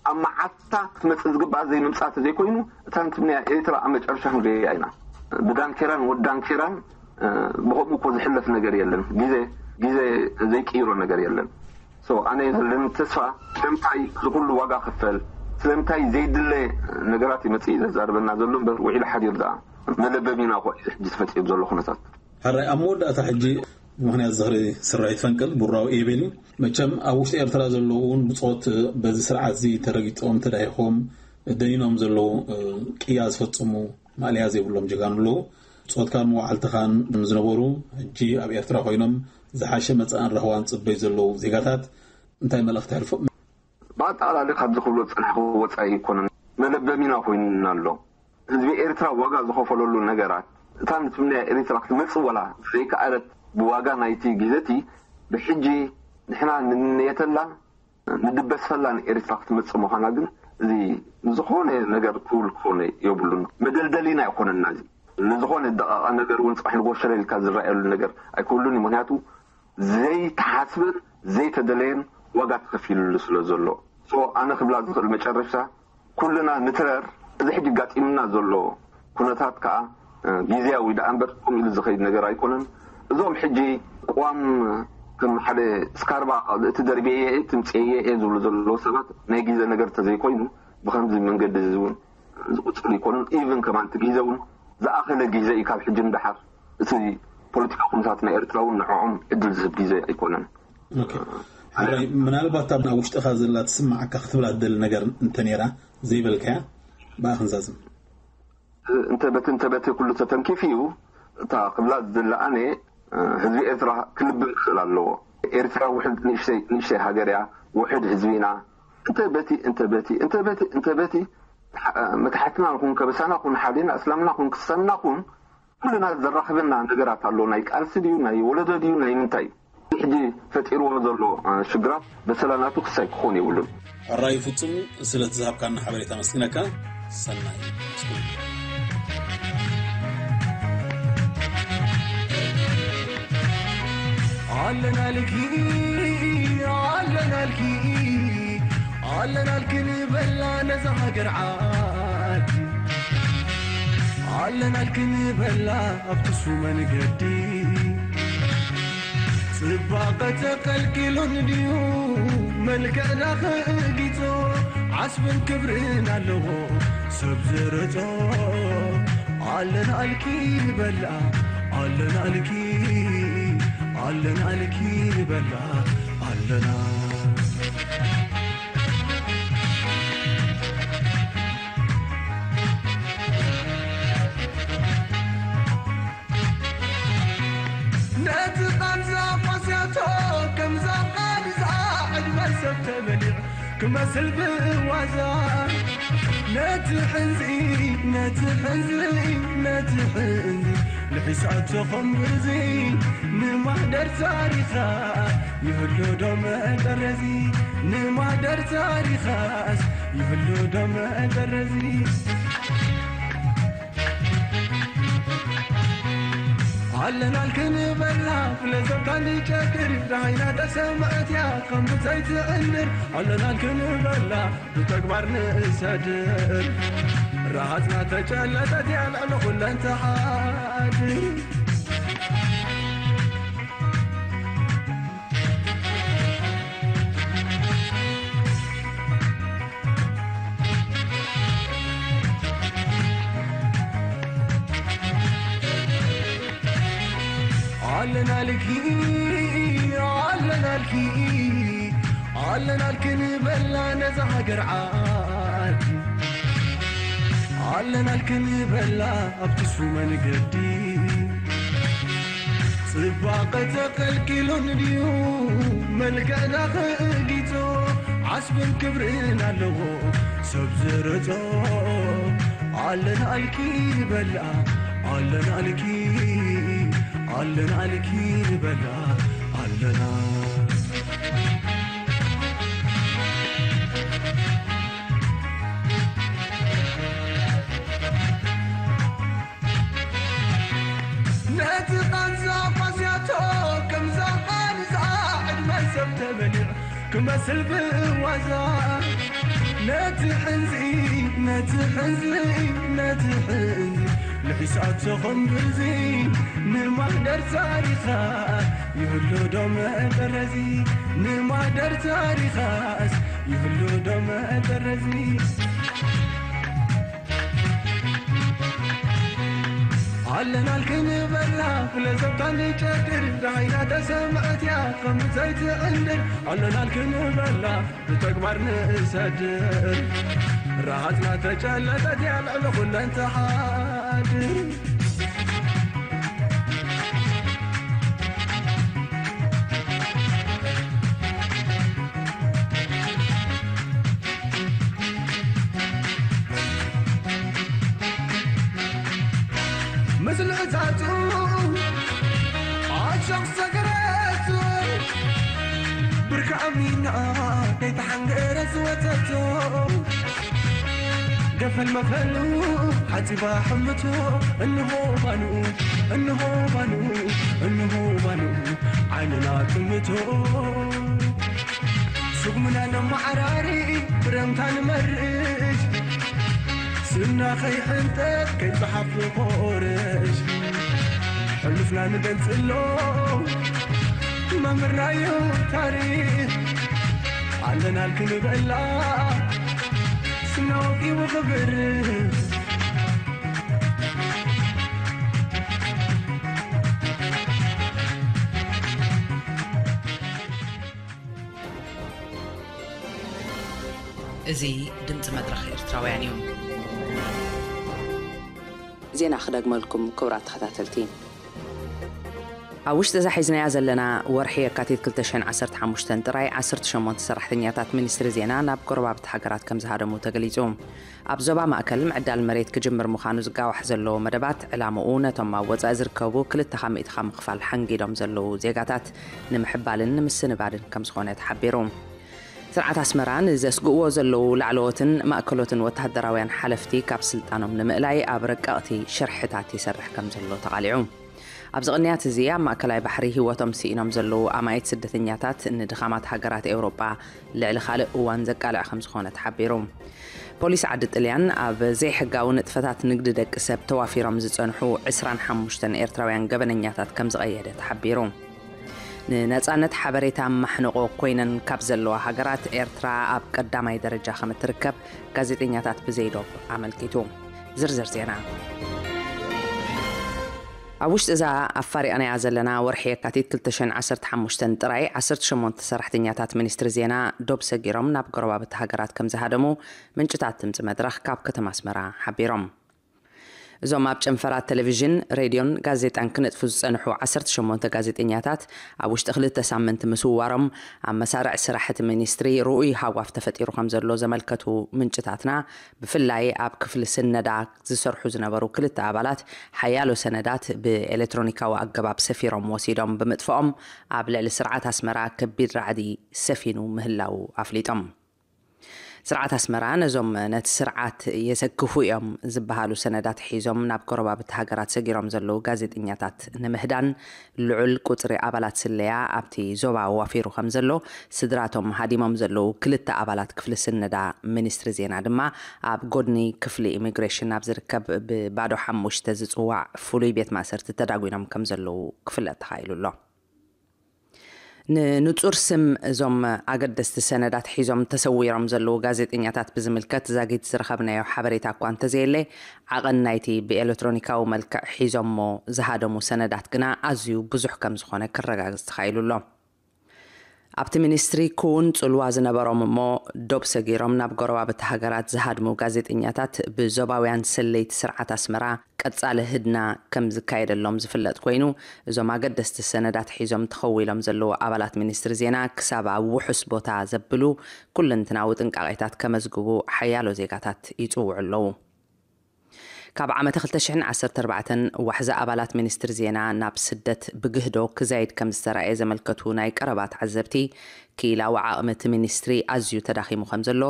ኣብ መዓልታ ክትመጽእ ዝግባኣ ዘይምምጻእ ተዘይኮይኑ እታ ንትምነያ ኤርትራ ኣብ መጨረሻ ክንርእያ ኢና። ብዳንኬራን ወዳንኬራን ብኸምኡ እኮ ዝሕለፍ ነገር የለን። ግዜ ግዜ ዘይቅይሮ ነገር የለን። ኣነ ዘለኒ ተስፋ ስለምንታይ ዝኩሉ ዋጋ ክፈል ስለምንታይ ዘይድለ ነገራት ይመፅእ ዘዛርበና ዘሎ እምበር ውዒሉ ሓዲሩ ደኣ መለበሚና ኮ እዩ ሕጂ ተፈጢሩ ዘሎ ኩነታት። ሕራይ ኣብ መወዳእታ ሕጂ ብምኽንያት ዝኽሪ ስርሒት ፈንቅል ቡራዊ እየ በሊ መቸም ኣብ ውሽጢ ኤርትራ ዘለዉ እውን ብፆት በዚ ስርዓት እዚ ተረጊፆም ተዳሂኾም ደኒኖም ዘለዉ ቅያ ዝፈፀሙ ማእለያ ዘይብሎም ጀጋኑ ኣለዉ። ጾትካን መዋዕልትኻን ንዝነበሩ ሕጂ ኣብ ኤርትራ ኮይኖም ዝሓሸ መጻእን ራህዋን ጽበዩ ዘለዉ ዜጋታት እንታይ መልእኽቲ ተሕልፎ? ብኣጠቓላሊ ካብዚ ክብሎ ዝጸናሕኩ ወጻኢ ኣይኮነን። መለበሚና ኮይኑና ኣሎ። ህዝቢ ኤርትራ ዋጋ ዝኸፈለሉ ነገራት፣ እታ ንትምነያ ኤርትራ ክትመጽእ ወላ ዘይከኣለት ብዋጋ ናይቲ ግዘቲ ብሕጂ ንሕና ንንየተላ ንድበስፈላ ንኤርትራ ክትመጽእ ምዃና ግን እዚ ዝኾነ ነገር ክውል ክኾነ የብሉን። መደልደሊና ኣይኮነና እዚ። ንዝኾነ ደቓቓ ነገር እውን ጽባሕ ንጎ ሸለል ኢልካ ዝረኣየሉ ነገር ኣይክህሉን እዩ። ምኽንያቱ ዘይተሓስበን ዘይተደለየን ዋጋ ተኸፊሉሉ ስለ ዘሎ። ሶ ኣነ ክብላ ዝኽእል መጨረሽታ ኩልና ንትረር። እዚ ሕጂ ጋጢምና ዘሎ ኩነታት ከኣ ግዜያዊ ደኣ እምበር ከምኡ ኢሉ ዝኸይድ ነገር ኣይኮነን። እዞም ሕጂ ቅዋም ከም ሓደ ስካርባ እቲ ደርብየ እየ ትምፅየ እየ ዝብሉ ዘለዉ ሰባት ናይ ግዜ ነገር ተዘይኮይኑ ብከምዚ መንገዲ እዚ እውን ዝቕፅሉ ይኮኑን። ኢቭን ከማን እቲ ግዜ እውን ዝኣኸለ ግዜ እዩ ካብ ሕጂ ንደሓር። እቲ ፖለቲካ ኩነታት ናይ ኤርትራ እውን ንዕኦም ዕድል ዝህብ ግዜ ኣይኮነን። ሕራይ ምናልባት ኣብ ውሽጥኻ ዘላ ትስማዓካ ክትብላ ትደሊ ነገር እንተነይራ ዘይበልካያ ብኣ ክንዛዝም። እንተ በቲ እንተ በቲ ኩሉ ተተንኪፍ እዩ እታ ክብላ ዝደሊ ኣነ ህዝቢ ኤርትራ ክልብም ክኽእል ኣለዎ። ኤርትራ ውሕድ ንእሽተይ ንእሽተይ ሃገር እያ። ውሕድ ህዝቢ ኢና። እንተ በቲ እንተ በቲ እንተ በቲ እንተ በቲ መታሕትና ኩን፣ ከበሳና ኩን፣ ሓዴና እስላምና ኩን፣ ክሰና ኩን፣ ኩልና ዘራኽበና ነገራት ኣሎ። ናይ ቃልሲ ድዩ፣ ናይ ወለዶ ድዩ፣ ናይ ምንታይ እዩ? ሕጂ ፈጢርዎ ዘሎ ሽግራት በሰላናቱ ክሳይ ክኾን የብሉን። ኣራዩ ፍጹም፣ ስለቲ ዝሃብካና ሓበሬታ መስግነካ። ሰናይ። ኣለናልኪ፣ ኣለናልኪ፣ ኣለናልኪ ንበላ ነዛ ሃገር ዓዲ። ኣለናልኪ ንበላ ኣብቲ ሱ መንገዲ። ጽባቐ ተቐልቂሉን ድዩ መልክዕና ክእጊጾ? ዓስብን ክብርን ኣለዎ ሰብ ዝረጾ። ኣለናልኪ ንበላ፣ ኣለናልኪ፣ ኣለናልኪ ንበላ፣ ኣለና። ነቲ ቃንዛ ቋስያቶ ከምዛ ቃንዛ ዕድመ ሰብ ተበሊዑ ክመስል ብዋዛ። ነቲ ሕንዚ፣ ነቲ ሕንዚ፣ ነቲ ሕንዚ ልሒሳቶ ኸምብዚ ንማህደር ታሪኻ ይህሉ ዶ መጠረዚ? ንማህደር ታሪኻስ ይህሉ ዶ መጠረዚ? ኣለናልክን በላ ፍለዘብካ ንጨክር ዳሃይና ተሰማእትያ ከም ብዘይትዕንር። ኣለናልክን በላ ብተግባር ንእሰድር። ረሃጽና ተጨለጠት እያ ልዕሊ ኩለን ትሓድር። ኣለናልኪ፣ ኣለናልኪ፣ ኣለናልኪ ንበላ ነዛ ሃገር ዓዲ። ኣለናልኪ ንበላ ኣብቲ ሱ መንገዲ። ጽባቐ ተቐልቂሉን ድዩ መልክዕና ክእጊጾ? ዓስብን ክብርን ኣለዎ ሰብ ዝረጾ። ኣለናልኪ ንበላ፣ ኣለናልኪ፣ ኣለናልኪ ንበላ፣ ኣለና። ነቲ ቃንዛ ቋስያቶ ከምዛ ቃንዛ ዕድመ ሰብ ተበሊዑ ክመስል ብዋዛ። ነቲ ሕንዚ፣ ነቲ ሕንዚ፣ ነቲ ሕንዚ ልሒሳቶ ኸምብዚ ንማህደር ታሪኻ ይህሉ ዶ መጠረዚ? ንማህደር ታሪኻስ ይህሉ ዶ መጠረዚ? ኣለናልክን በላ ፍለዘብታ ንጨድር ዳሃይና ተሰምዐትያ ከም ዘይትዕንድር። ኣለናልክን በላ ብተግባር ንእሰድር ረሃጽና ተጨለጠትያ ልዕሊ ኩለን ትሓድር። ምስልዕታቱ ዓሻቕ ሰገረቱ ብርኪ ኣሚና ከይተሓንገረ ዝወተቶ ገፈል መፈሉ ሓፂባ ሕምቶ እንሆ ባንኡ እንሆ ባንኡ እንሆ ባንኡ ዓይንና ጥምቶ ስጉምና ነመዓራሪ ብረምታ ንመርሽ ስና ከይሕንጠት ከይፀሓፍ ንቆርሽ ሕሉፍና ንገንፅሎ መምህርናዮ ታሪኽ ኣለናል ክንበላ ስና ወቂቡ ክብር እዚ ድምፂ መድረኽ ኤርትራውያን እዩ። ዜና ክደግመልኩም ክቡራት ተኸታተልቲ። ኣብ ውሽጢ እዛ ሒዝናያ ዘለና ወርሒ የካቲት ክልተ ሽሕን ዓሰርተ ሓሙሽተን ጥራይ ዓሰርተ ሸሞንተ ሰራሕተኛታት ሚኒስትሪ ዜና ናብ ጎረባብቲ ሃገራት ከም ዝሃደሙ ተገሊጹ። ኣብ ዞባ ማእከል ምዕዳል መሬት ክጅምር ምዃኑ ዝጋዋሕ ዘሎ መደባት፣ ዕላምኡ ነቶም ኣብ ወጻኢ ዝርከቡ ክልተ ካብ ምእቲ ካብ ምኽፋል ሓንጊዶም ዘለዉ ዜጋታት ንምሕባልን ንምስንባድን ከም ዝኾነ ተሓቢሩ። ስርዓት ኣስመራ ንዘስግእዎ ዘለዉ ላዕለዎትን ማእከሎትን ወተሃደራውያን ሓለፍቲ ካብ ስልጣኖም ንምእላይ ኣብ ረቀቕቲ ሽርሕታት ይሰርሕ ከም ዘሎ ተቓሊዑ። ኣብዚ ቅንያት እዚ ኣብ ማእከላይ ባሕሪ ህይወቶም ስኢኖም ዘለዉ ኣማኢት ስደተኛታት ንድኻማት ሃገራት ኤውሮጳ ልዕሊ ካልእ እዋን ዘቃልዕ ከም ዝኾነ ተሓቢሩ። ፖሊስ ዓዲ ጥልያን ኣብ ዘይሕጋዊ ንጥፈታት ንግዲ ደቂ ሰብ ተዋፊሮም ዝጸንሑ ዕስራን ሓሙሽተን ኤርትራውያን ገበነኛታት ከም ዝቐየደ ተሓቢሩ። ንነጻነት ሓበሬታ ማሕንቆ ኮይነን ካብ ዘለዋ ሃገራት ኤርትራ ኣብ ቀዳማይ ደረጃ ከም እትርከብ ጋዜጠኛታት ብዘይዶብ ኣመልኪቱ። ዝርዝር ዜና። ኣብ ውሽጢ እዛ ኣፋሪቓናያ ዘለና ወርሒ የካቲት ክልተ ሽሕን ዓሰርተ ሓሙሽተን ጥራይ ዓሰርተ ሸሞንተ ሰራሕተኛታት ሚኒስትሪ ዜና ዶብ ሰጊሮም ናብ ጎረባብቲ ሃገራት ከም ዝሃደሙ ምንጭታት ድምጺ መድረኽ ካብ ከተማ ኣስመራ ሓቢሮም። እዞም ኣብ ጨንፈራት ቴሌቪዥን፣ ሬድዮን ጋዜጣን ክነጥፉ ዝጸንሑ ዓሰርተ ሸሞንተ ጋዜጠኛታት ኣብ ውሽጢ ክልተ ሳምንቲ ምስውዋሮም ኣብ መሳርዕ ስራሕ እቲ ሚኒስትሪ ርኡይ ሃዋፍ ተፈጢሩ ከም ዘሎ ዘመልከቱ ምንጭታትና፣ ብፍላይ ኣብ ክፍሊ ስነዳ ዝሰርሑ ዝነበሩ ክልተ ኣባላት ሓያሎ ሰነዳት ብኤሌክትሮኒካዊ ኣገባብ ሰፊሮም ወሲዶም ብምጥፍኦም ኣብ ልዕሊ ስርዓት ኣስመራ ከቢድ ራዕዲ ሰፊኑ ምህላዉ ኣፍሊጦም። ስርዓት ኣስመራ ነዞም ነቲ ስርዓት የሰክፉ እዮም ዝበሃሉ ሰነዳት ሒዞም ናብ ጎረባብቲ ሃገራት ሰጊሮም ዘለዉ ጋዜጠኛታት ንምህዳን ልዑል ቁጽሪ ኣባላት ስለያ ኣብቲ ዞባ ዋፊሩ ከም ዘሎ ስድራቶም ሃዲሞም ዘለዉ ክልተ ኣባላት ክፍሊ ስነዳ ሚኒስትሪ ዜና ድማ ኣብ ጎድኒ ክፍሊ ኢሚግሬሽን ኣብ ዝርከብ ብባዶ ሓሙሽተ ዝጽዋዕ ፍሉይ ቤት ማእሰርቲ ተዳጒኖም ከም ዘለዉ ክፍለጥ ተኻኢሉ ኣሎ። ንንጹር ስም እዞም ኣገደስቲ ሰነዳት ሒዞም ተሰዊሮም ዘለዉ ጋዜጠኛታት ብዝምልከት ዛጊት ዝረኸብናዮ ሓበሬታ እኳ እንተዘየለ፣ ዓቐን ናይቲ ብኤሌክትሮኒካዊ መልክዕ ሒዞሞ ዝሃደሙ ሰነዳት ግና ኣዝዩ ብዙሕ ከም ዝኾነ ክረጋግጽ ተኻኢሉ ኣሎ። ኣብቲ ሚኒስትሪ ክውን ጽልዋ ዝነበሮም እሞ ዶብ ሰጊሮም ናብ ጎረባብቲ ሃገራት ዝሃድሙ ጋዜጠኛታት ብዞባውያን ሰለይቲ ስርዓት ኣስመራ ቀጻሊ ህድና ከም ዝካየደሎም ዝፍለጥ ኮይኑ፣ እዞም ኣገደስቲ ሰነዳት ሒዞም ተኸዊሎም ዘለዉ ኣባላት ሚኒስትሪ ዜና ክሳብ ኣብ ውሑስ ቦታ ዘብሉ ኩለንትናዊ ጥንቃቄታት ከመዝግቡ ሓያሎ ዜጋታት ይጽውዑ ኣለዉ። ካብ ዓመተ ክልተ ሽሕን ዓሰርተ ኣርባዕተን ዋሕዚ ኣባላት ሚኒስትሪ ዜና ናብ ስደት ብግህዶ ክዛይድ ከም ዝተራእየ ዘመልከቱ ናይ ቀረባ ተዓዘብቲ፣ ክኢላዊ ዓቕሚ እቲ ሚኒስትሪ ኣዝዩ ተዳኺሙ ከም ዘሎ፣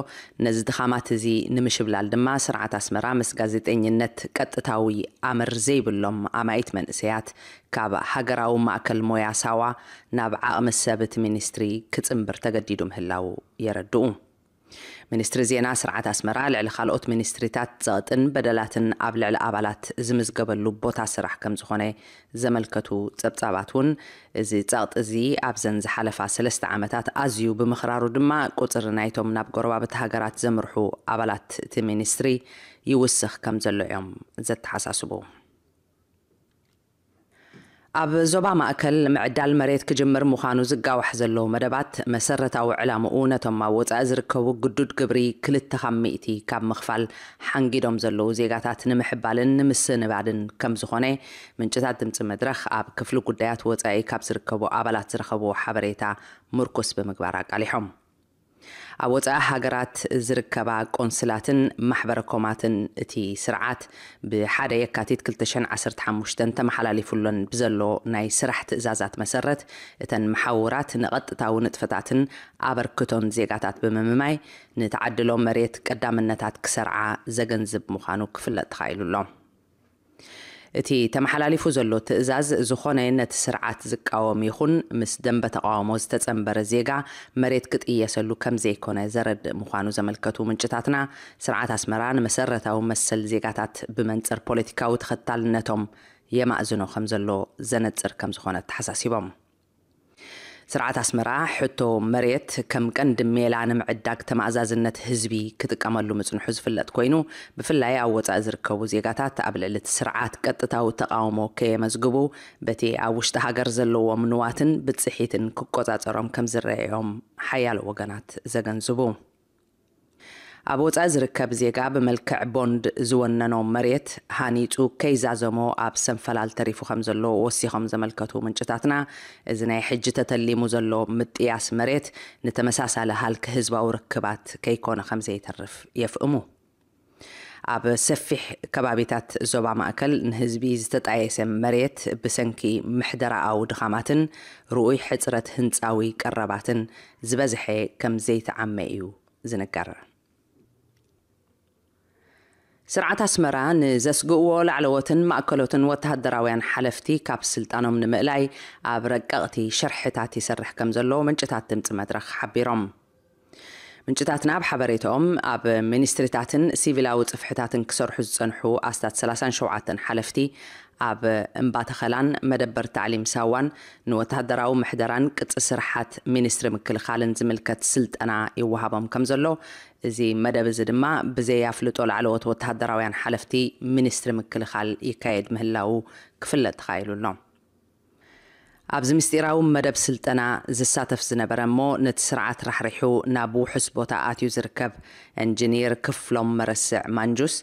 ነዚ ድኻማት እዚ ንምሽብላል ድማ ስርዓት ኣስመራ ምስ ጋዜጠኝነት ቀጥታዊ ኣምር ዘይብሎም ኣማኢት መንእሰያት ካብ ሃገራዊ ማእከል ሞያ ሳዋ ናብ ዓቕሚ ሰብ እቲ ሚኒስትሪ ክጽንብር ተገዲዱ ምህላዉ የረድኡ። ሚኒስትሪ ዜና ስርዓት ኣስመራ ልዕሊ ካልኦት ሚኒስትሪታት ጸቕጥን በደላትን ኣብ ልዕሊ ኣባላት ዝምዝገበሉ ቦታ ስራሕ ከም ዝኾነ ዘመልከቱ ጸብጻባት እውን፣ እዚ ጸቕጢ እዚ ኣብዘን ዝሓለፋ ሰለስተ ዓመታት ኣዝዩ ብምኽራሩ ድማ ቁጽሪ ናይቶም ናብ ጎረባብቲ ሃገራት ዘምርሑ ኣባላት እቲ ሚኒስትሪ ይውስኽ ከም ዘሎ እዮም ዘተሓሳስቡ። ኣብ ዞባ ማእከል ምዕዳል መሬት ክጅምር ምዃኑ ዝጋዋሕ ዘሎ መደባት፣ መሰረታዊ ዕላምኡ ነቶም ኣብ ወጻኢ ዝርከቡ ግዱድ ግብሪ ክልተ ካብ ሚእቲ ካብ ምኽፋል ሓንጊዶም ዘለዉ ዜጋታት ንምሕባልን ንምስንባድን ከም ዝኾነ ምንጭታት ድምጺ መድረኽ ኣብ ክፍሊ ጉዳያት ወጻኢ ካብ ዝርከቡ ኣባላት ዝረኸብዎ ሓበሬታ ምርኩስ ብምግባር ኣቃሊሖም። ኣብ ወጻኢ ሃገራት ዝርከባ ቆንስላትን ማሕበረ ኮማትን እቲ ስርዓት ብሓደ የካቲት ክልተ ሽሕን ዓሰርተ ሓሙሽተን ተመሓላሊፉለን ብዘሎ ናይ ስራሕ ትእዛዛት መሰረት፣ እተን መሓውራት ንቐጥታዊ ንጥፈታትን ኣበርክቶን ዜጋታት ብምምማይ፣ ንተዓድሎ መሬት ቀዳምነታት ክሰርዓ ዘገንዝብ ምዃኑ ክፍለጥ ተኻኢሉ ኣሎ። እቲ ተመሓላሊፉ ዘሎ ትእዛዝ፣ ዝኾነ ነቲ ስርዓት ዝቃወም ይኹን ምስ ደንበ ተቃውሞ ዝተጸንበረ ዜጋ መሬት ክጥየሰሉ ከም ዘይኮነ ዘረድእ ምዃኑ ዘመልከቱ ምንጭታትና፣ ስርዓት ኣስመራ ንመሰረታዊ መሰል ዜጋታት ብመንጽር ፖለቲካዊ ተኸታልነቶም የማእዝኖ ከም ዘሎ ዘነጽር ከም ዝኾነ ኣተሓሳሲቦም። ስርዓት ኣስመራ ሕቶ መሬት ከም ቀንዲ ሜላ ንምዕዳግ ተመኣዛዝነት ህዝቢ ክጥቀመሉ ምጽንሑ ዝፍለጥ ኮይኑ፣ ብፍላይ ኣብ ወጻኢ ዝርከቡ ዜጋታት ኣብ ልዕሊ እቲ ስርዓት ቀጥታዊ ተቓውሞ ከየመዝግቡ፣ በቲ ኣብ ውሽጢ ሃገር ዘለዎም ንዋትን ብጽሒትን ክቆጻጸሮም ከም ዝረኣዮም ሓያሎ ወገናት ዘገንዝቡ። ኣብ ወጻኢ ዝርከብ ዜጋ ብመልክዕ ቦንድ ዝወነኖ መሬት ሃኒጹ ከይዛዘሞ ኣብ ሰንፈላል ተሪፉ ከም ዘሎ ወሲኾም ዘመልከቱ ምንጭታትና፣ እዚ ናይ ሕጂ ተተሊሙ ዘሎ ምጥያስ መሬት ንተመሳሳሊ ሃልኪ ህዝባዊ ርክባት ከይኮነ ከም ዘይተርፍ የፍእሙ። ኣብ ሰፊሕ ከባቢታት ዞባ ማእከል ንህዝቢ ዝተጣየሰ መሬት ብሰንኪ ምሕደራኣዊ ድኻማትን ርኡይ ሕጽረት ህንጻዊ ቀረባትን ዝበዝሐ ከም ዘይተዓመ እዩ ዝንገር። ስርዓት ኣስመራ ንዘስግእዎ ላዕለዎትን ማእከሎትን ወተሃደራውያን ሓለፍቲ ካብ ስልጣኖም ንምእላይ ኣብ ረቀቕቲ ሽርሕታት ይሰርሕ ከም ዘሎ ምንጭታት ድምፂ መድረኽ ሓቢሮም። ምንጭታትና ኣብ ሓበሬታኦም፣ ኣብ ሚኒስትሪታትን ሲቪላዊ ጽፍሕታትን ክሰርሑ ዝጸንሑ ኣስታት ሰላሳን ሸውዓተን ሓለፍቲ ኣብ እምባ ተኸላን መደበር ታዕሊም ሳዋን ንወተሃደራዊ ምሕደራን ቅጽ ስርሓት ሚኒስትሪ ምክልኻልን ዝምልከት ስልጠና ይወሃቦም ከም ዘሎ፣ እዚ መደብ እዚ ድማ ብዘይ ኣፍልጦ ላዕለዎት ወተሃደራውያን ሓለፍቲ ሚኒስትሪ ምክልኻል ይካየድ ምህላዉ ክፍለጥ ተኻኢሉ ኣሎ። ኣብዚ ምስጢራዊ መደብ ስልጠና ዝሳተፍ ዝነበረ እሞ ነቲ ስርዓት ራሕሪሑ ናብ ውሑስ ቦታ ኣትዩ ዝርከብ እንጂኒር ክፍሎም መረስዕ ማንጁስ፣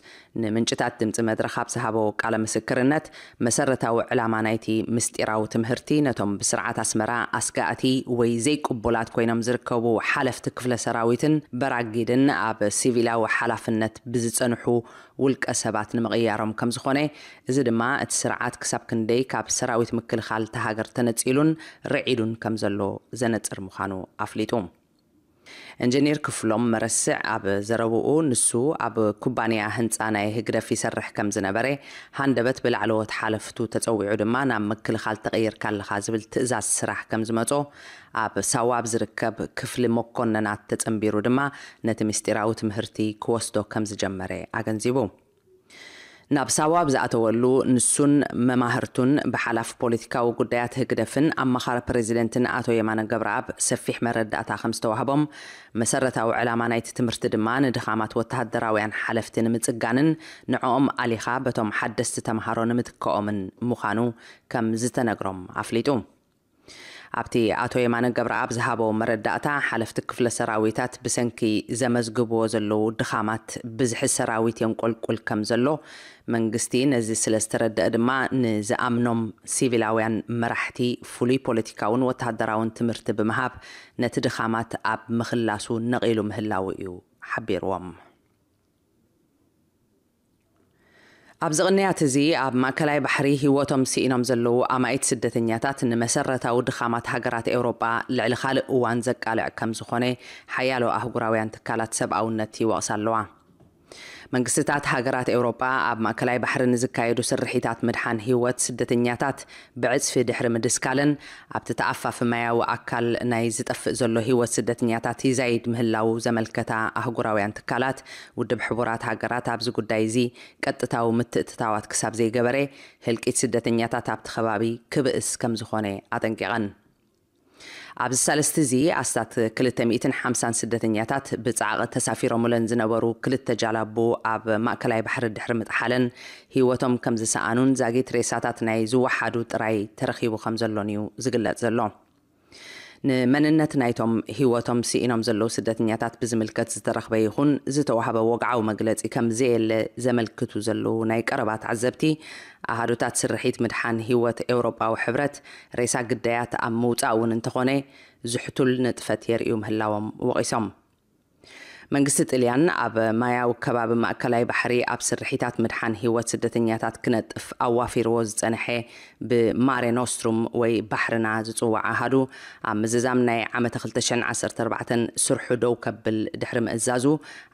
ንምንጭታት ድምፂ መድረኽ ኣብ ዝሃቦ ቃለ ምስክርነት፣ መሰረታዊ ዕላማ ናይቲ ምስጢራዊ ትምህርቲ ነቶም ብስርዓት ኣስመራ ኣስጋእቲ ወይ ዘይቅቡላት ኮይኖም ዝርከቡ ሓለፍቲ ክፍለ ሰራዊትን በራጊድን ኣብ ሲቪላዊ ሓላፍነት ብዝጸንሑ ውልቀ ሰባት ንምቕያሮም ከም ዝኾነ፣ እዚ ድማ እቲ ስርዓት ክሳብ ክንደይ ካብ ሰራዊት ምክልኻል እታ ሃገር ተነጺሉን ርዒዱን ከም ዘሎ ዘነጽር ምዃኑ ኣፍሊጡ። እንጂኒር ክፍሎም መረስዕ ኣብ ዘረብኡ፣ ንሱ ኣብ ኩባንያ ህንጻ ናይ ህግደፍ ይሰርሕ ከም ዝነበረ፣ ሃንደበት ብላዕለዎት ሓለፍቱ ተጸዊዑ ድማ ናብ ምክልኻል ተቐይርካ ኣለኻ ዝብል ትእዛዝ ስራሕ ከም ዝመጾ፣ ኣብ ሳዋ ኣብ ዝርከብ ክፍሊ መኮነናት ተጸንቢሩ ድማ ነቲ ምስጢራዊ ትምህርቲ ክወስዶ ከም ዝጀመረ ኣገንዚቡ። ናብ ሳዋ ኣብ ዝኣተወሉ፣ ንሱን መማህርቱን ብሓላፊ ፖለቲካዊ ጉዳያት ህግደፍን ኣማኻሪ ፕሬዚደንትን ኣቶ የማነ ገብረኣብ ሰፊሕ መረዳእታ ከም ዝተዋህቦም፣ መሰረታዊ ዕላማ ናይቲ ትምህርቲ ድማ ንድኻማት ወተሃደራውያን ሓለፍቲ ንምጽጋንን ንዕኦም ኣሊኻ በቶም ሓደስቲ ተምሃሮ ንምትክኦምን ምዃኑ ከም ዝተነግሮም ኣፍሊጡ። ኣብቲ ኣቶ የማነ ገብረኣብ ዝሃቦ መረዳእታ፣ ሓለፍቲ ክፍለ ሰራዊታት ብሰንኪ ዘመዝግብዎ ዘለዉ ድኻማት ብዝሒ ሰራዊት የንቆልቁል ከም ዘሎ፣ መንግስቲ ነዚ ስለ ዝተረደአ ድማ ንዝኣምኖም ሲቪላውያን መራሕቲ ፍሉይ ፖለቲካውን ወተሃደራውን ትምህርቲ ብምሃብ ነቲ ድኻማት ኣብ ምኽላሱ ነቒሉ ምህላዉ እዩ ሓቢርዎም። ኣብዚ ቅንያት እዚ፣ ኣብ ማእከላይ ባሕሪ ህይወቶም ስኢኖም ዘለዉ ኣማኢት ስደተኛታት ንመሰረታዊ ድኻማት ሃገራት ኤውሮጳ ልዕሊ ካልእ እዋን ዘቃልዕ ከም ዝኾነ ሓያሎ ኣህጉራውያን ትካላት ሰብኣውነት ይወቕሳ ኣለዋ። መንግስትታት ሃገራት ኤውሮጳ ኣብ ማእከላይ ባሕሪ ንዝካየዱ ስርሒታት ምድሓን ህይወት ስደተኛታት ብዕጽፊ ድሕሪ ምድስካለን፣ ኣብቲ ተኣፋፊ ማያዊ ኣካል ናይ ዝጠፍእ ዘሎ ህይወት ስደተኛታት ይዛይድ ምህላዉ ዘመልከታ ኣህጉራውያን ትካላት፣ ውድብ ሕቡራት ሃገራት ኣብዚ ጉዳይ እዚ ቀጥታዊ ምትእትታዋት ክሳብ ዘይገበረ፣ ህልቂት ስደተኛታት ኣብቲ ከባቢ ክብእስ ከም ዝኾነ ኣጠንቂቐን። ኣብዚ ሳልስቲ እዚ ኣስታት ክልተ ሚእትን ሓምሳን ስደተኛታት ብጻዕቒ ተሳፊሮምለን ዝነበሩ ክልተ ጃላቡ ኣብ ማእከላይ ባሕሪ ድሕሪ ምጥሓለን ህይወቶም ከም ዝሰኣኑን ዛጊት ሬሳታት ናይ ዝወሓዱ ጥራይ ተረኺቡ ከም ዘሎን እዩ ዝግለጽ ዘሎ። ንመንነት ናይቶም ህይወቶም ስኢኖም ዘለዉ ስደተኛታት ብዝምልከት ዝተረኽበ ይኹን ዝተዋህበ ወግዓዊ መግለጺ ከም ዘየለ ዘመልክቱ ዘለዉ ናይ ቀረባ ተዓዘብቲ፣ ኣሃዱታት ስርሒት ምድሓን ህይወት ኤውሮጳዊ ሕብረት ሬሳ ግዳያት ኣብ ምውጻእ እውን እንተኾነ ዝሕቱል ንጥፈት የርእዩ ምህላዎም ወቒሶም። መንግስቲ ጥልያን ኣብ ማያዊ ከባቢ ማእከላይ ባሕሪ ኣብ ስርሒታት ምድሓን ህይወት ስደተኛታት ክነጥፍ ኣዋፊርዎ ዝጸንሐ ብማሬ ኖስትሩም ወይ ባሕርና ዝጽዋዕ ኣሃዱ፣ ኣብ ምዝዛም ናይ ዓመተ ክልተ ሽሕን ዓሰርተ ኣርባዕተን ስርሑ ደው ከብል ድሕሪ ምእዛዙ፣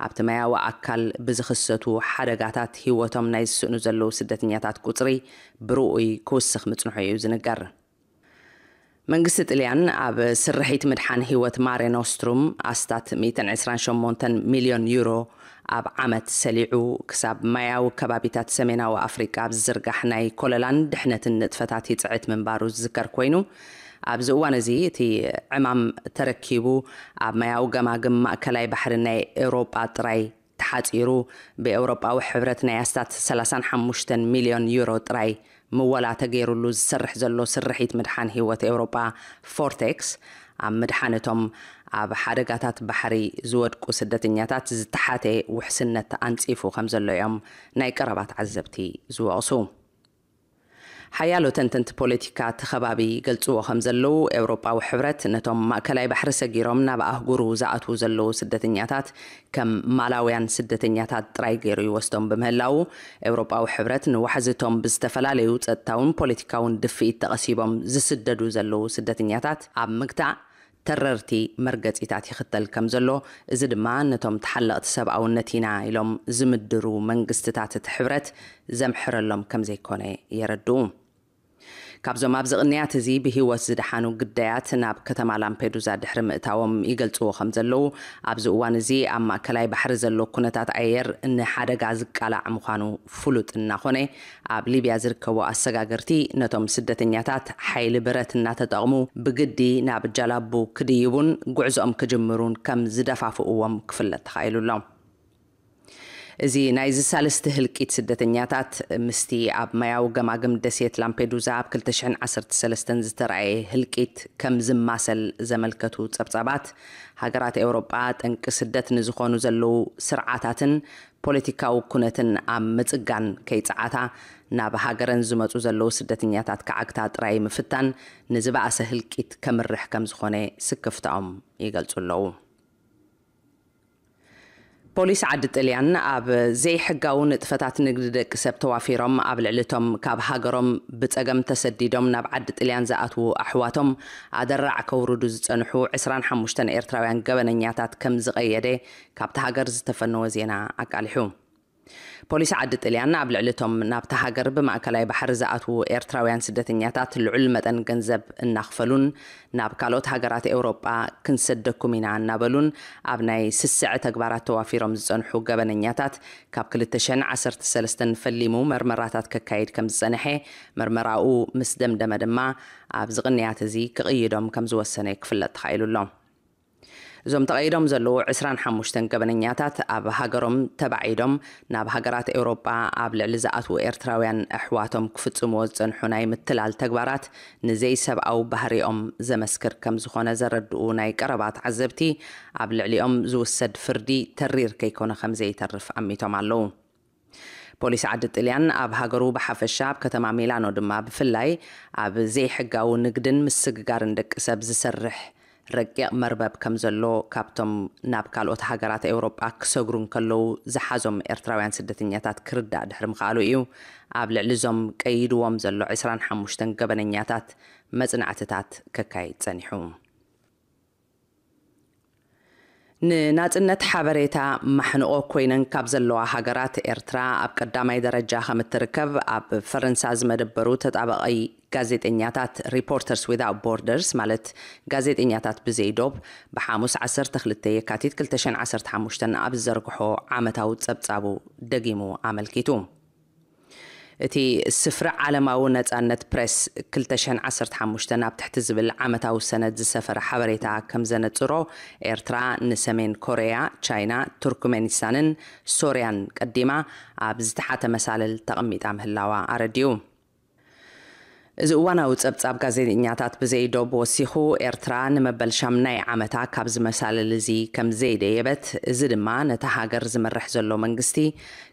ኣብቲ ማያዊ ኣካል ብዝኽሰቱ ሓደጋታት ህይወቶም ናይ ዝስእኑ ዘለዉ ስደተኛታት ቁጽሪ ብርኡይ ክውስኽ ምጽንሑ እዩ ዝንገር። መንግስቲ ጥልያን ኣብ ስርሒት ምድሓን ህይወት ማሬ ኖስትሩም ኣስታት ሚእትን ዕስራን ሸሞንተን ሚልዮን ዩሮ ኣብ ዓመት ሰሊዑ፣ ክሳብ ማያዊ ከባቢታት ሰሜናዊ ኣፍሪቃ ኣብ ዝዝርጋሕ ናይ ኮለላን ድሕነትን ንጥፈታት ይጽዕት ምንባሩ ዝዝከር ኮይኑ፣ ኣብዚ እዋን እዚ እቲ ዕማም ተረኪቡ ኣብ ማያዊ ገማግም ማእከላይ ባሕሪ ናይ ኤውሮጳ ጥራይ ተሓጺሩ ብኤውሮጳዊ ሕብረት ናይ ኣስታት ሰላሳን ሓሙሽተን ሚልዮን ዩሮ ጥራይ ምወላ ተገይሩሉ ዝሰርሕ ዘሎ ስርሒት ምድሓን ህይወት ኤውሮጳ፣ ፎርቴክስ፣ ኣብ ምድሓን እቶም ኣብ ሓደጋታት ባሕሪ ዝወድቁ ስደተኛታት ዝተሓተ ውሕስነት ኣንጺፉ ከም ዘሎ እዮም ናይ ቀረባ ተዓዘብቲ ዝወቕሱ። ሓያሎ ተንተንቲ ፖለቲካ እቲ ከባቢ ይገልጽዎ ከም ዘለዉ፣ ኤውሮጳዊ ሕብረት ነቶም ማእከላይ ባሕሪ ሰጊሮም ናብ ኣህጉሩ ዝኣትዉ ዘለዉ ስደተኛታት ከም ማላውያን ስደተኛታት ጥራይ ገይሩ ይወስዶም ብምህላዉ፣ ኤውሮጳዊ ሕብረት ንዋሕዝቶም ብዝተፈላለዩ ጸጥታውን ፖለቲካውን ድፍኢት ተቐሲቦም ዝስደዱ ዘለዉ ስደተኛታት ኣብ ምግታእ ተረርቲ መርገጺታት ይኽተል ከም ዘሎ፣ እዚ ድማ ነቶም ተሓለቕቲ ሰብኣውነት ኢና ኢሎም ዝምድሩ መንግስትታት እቲ ሕብረት ዘምሕረሎም ከም ዘይኮነ የረድኡ። ካብዞም ኣብዚ ቅንያት እዚ ብህይወት ዝደሓኑ ግዳያት ናብ ከተማ ላምፔዱዛ ድሕሪ ምእታዎም ይገልጽዎ ከም ዘለዉ፣ ኣብዚ እዋን እዚ ኣብ ማእከላይ ባሕሪ ዘሎ ኩነታት ኣየር ንሓደጋ ዝቃላዕ ምዃኑ ፍሉጥ እናኾነ፣ ኣብ ሊብያ ዝርከቡ ኣሰጋገርቲ ነቶም ስደተኛታት ሓይሊ ብረት እናተጠቕሙ ብግዲ ናብ ጃላቡ ክድይቡን ጉዕዞኦም ክጅምሩን ከም ዝደፋፍእዎም ክፍለጥ ተኻኢሉ ኣሎ። እዚ ናይዚ ሳልስቲ ህልቂት ስደተኛታት ምስቲ ኣብ ማያዊ ገማግም ደሴት ላምፔዱዛ ኣብ ክልተ ሽሕን ዓሰርተ ሰለስተን ዝተራእየ ህልቂት ከም ዝማሰል ዘመልከቱ ጸብጻባት፣ ሃገራት ኤውሮጳ ጠንቂ ስደት ንዝኾኑ ዘለዉ ስርዓታትን ፖለቲካዊ ኩነትን ኣብ ምጽጋን ከይጸዓታ፣ ናብ ሃገረን ዝመጹ ዘለዉ ስደተኛታት ክዓግታ ጥራይ ምፍታን ንዝበኣሰ ህልቂት ከምርሕ ከም ዝኾነ ስክፍታኦም ይገልጹ ኣለዉ። ፖሊስ ዓዲ ጥልያን ኣብ ዘይሕጋዊ ንጥፈታት ንግዲ ደቂ ሰብ ተዋፊሮም ኣብ ልዕሊ እቶም ካብ ሃገሮም ብጸገም ተሰዲዶም ናብ ዓዲ ጥልያን ዝኣትዉ ኣሕዋቶም ኣደራዕ ከውርዱ ዝጸንሑ ዕስራን ሓሙሽተን ኤርትራውያን ገበነኛታት ከም ዝቐየደ ካብቲ ሃገር ዝተፈነወ ዜና ኣቃሊሑ። ፖሊስ ዓዲ ጥልያን ኣብ ልዕሊ እቶም ናብታ ሃገር ብማእከላይ ባሕሪ ዝኣትዉ ኤርትራውያን ስደተኛታት ልዑል መጠን ገንዘብ እናኽፈሉን ናብ ካልኦት ሃገራት ኤውሮጳ ክንሰደኩም ኢና እናበሉን ኣብ ናይ ስስዐ ተግባራት ተዋፊሮም ዝጸንሑ ገበነኛታት ካብ ክልተ ሽሕን ዓሰርተ ሰለስተን ፈሊሙ መርመራታት ከካይድ ከም ዝጸንሐ፣ መርመራኡ ምስ ደምደመ ድማ ኣብዚ ቅንያት እዚ ክቕይዶም ከም ዝወሰነ ክፍለጥ ተኻኢሉ ኣሎ። እዞም ተቐይዶም ዘለዉ ዕስራን ሓሙሽተን ገበነኛታት ኣብ ሃገሮም ተባዒዶም ናብ ሃገራት ኤውሮጳ ኣብ ልዕሊ ዝኣትዉ ኤርትራውያን ኣሕዋቶም ክፍጽምዎ ዝጸንሑ ናይ ምትላል ተግባራት ንዘይሰብኣዊ ባህሪኦም ዘመስክር ከም ዝኾነ ዘረድኡ ናይ ቀረባ ተዓዘብቲ፣ ኣብ ልዕሊኦም ዝውሰድ ፍርዲ ተሪር ከይኮነ ከም ዘይተርፍ ኣሚቶም ኣለዉ። ፖሊስ ዓዲ ጥልያን ኣብ ሃገሩ ብሓፈሻ ኣብ ከተማ ሚላኖ ድማ ብፍላይ ኣብ ዘይሕጋዊ ንግድን ምስግጋርን ደቂ ሰብ ዝሰርሕ ረቂቕ መርበብ ከም ዘሎ ካብቶም ናብ ካልኦት ሃገራት ኤውሮጳ ክሰግሩ እንከለዉ ዝሓዞም ኤርትራውያን ስደተኛታት ክርዳእ ድሕሪ ምኽኣሉ እዩ ኣብ ልዕሊ እዞም ቀይድዎም ዘሎ ዕስራን ሓሙሽተን ገበነኛታት መጽናዕትታት ከካይድ ጸኒሑ። ንናጽነት ሓበሬታ ማሕንቖ ኮይነን ካብ ዘለዋ ሃገራት ኤርትራ ኣብ ቀዳማይ ደረጃ ከም እትርከብ ኣብ ፈረንሳ ዝመደበሩ ተጣባቒ ጋዜጠኛታት ሪፖርተርስ ዊዛውት ቦርደርስ ማለት ጋዜጠኛታት ብዘይ ዶብ ብሓሙስ ዓሰርተ ክልተ የካቲት ክልተ ሽሕን ዓሰርተ ሓሙሽተን ኣብ ዝዘርግሖ ዓመታዊ ጸብጻቡ ደጊሙ ኣመልኪቱ። እቲ ስፍራ ዓለማዊ ነጻነት ፕሬስ ክልተ ሽሕን ዓሰርተ ሓሙሽተን ኣብ ትሕቲ ዝብል ዓመታዊ ሰነድ ዝሰፈረ ሓበሬታ ከም ዘነጽሮ፣ ኤርትራ ንሰሜን ኮርያ፣ ቻይና፣ ቱርክሜኒስታንን ሶርያን ቀዲማ ኣብ ዝተሓተ መሳልል ተቐሚጣ ምህላዋ ኣረዲኡ። እዚ እዋናዊ ጸብጻብ ጋዜጠኛታት ብዘይ ዶብ ወሲኹ፣ ኤርትራ ንመበል ሻምናይ ዓመታ ካብዚ መሳልል እዚ ከም ዘይደየበት፣ እዚ ድማ ነታ ሃገር ዝመርሕ ዘሎ መንግስቲ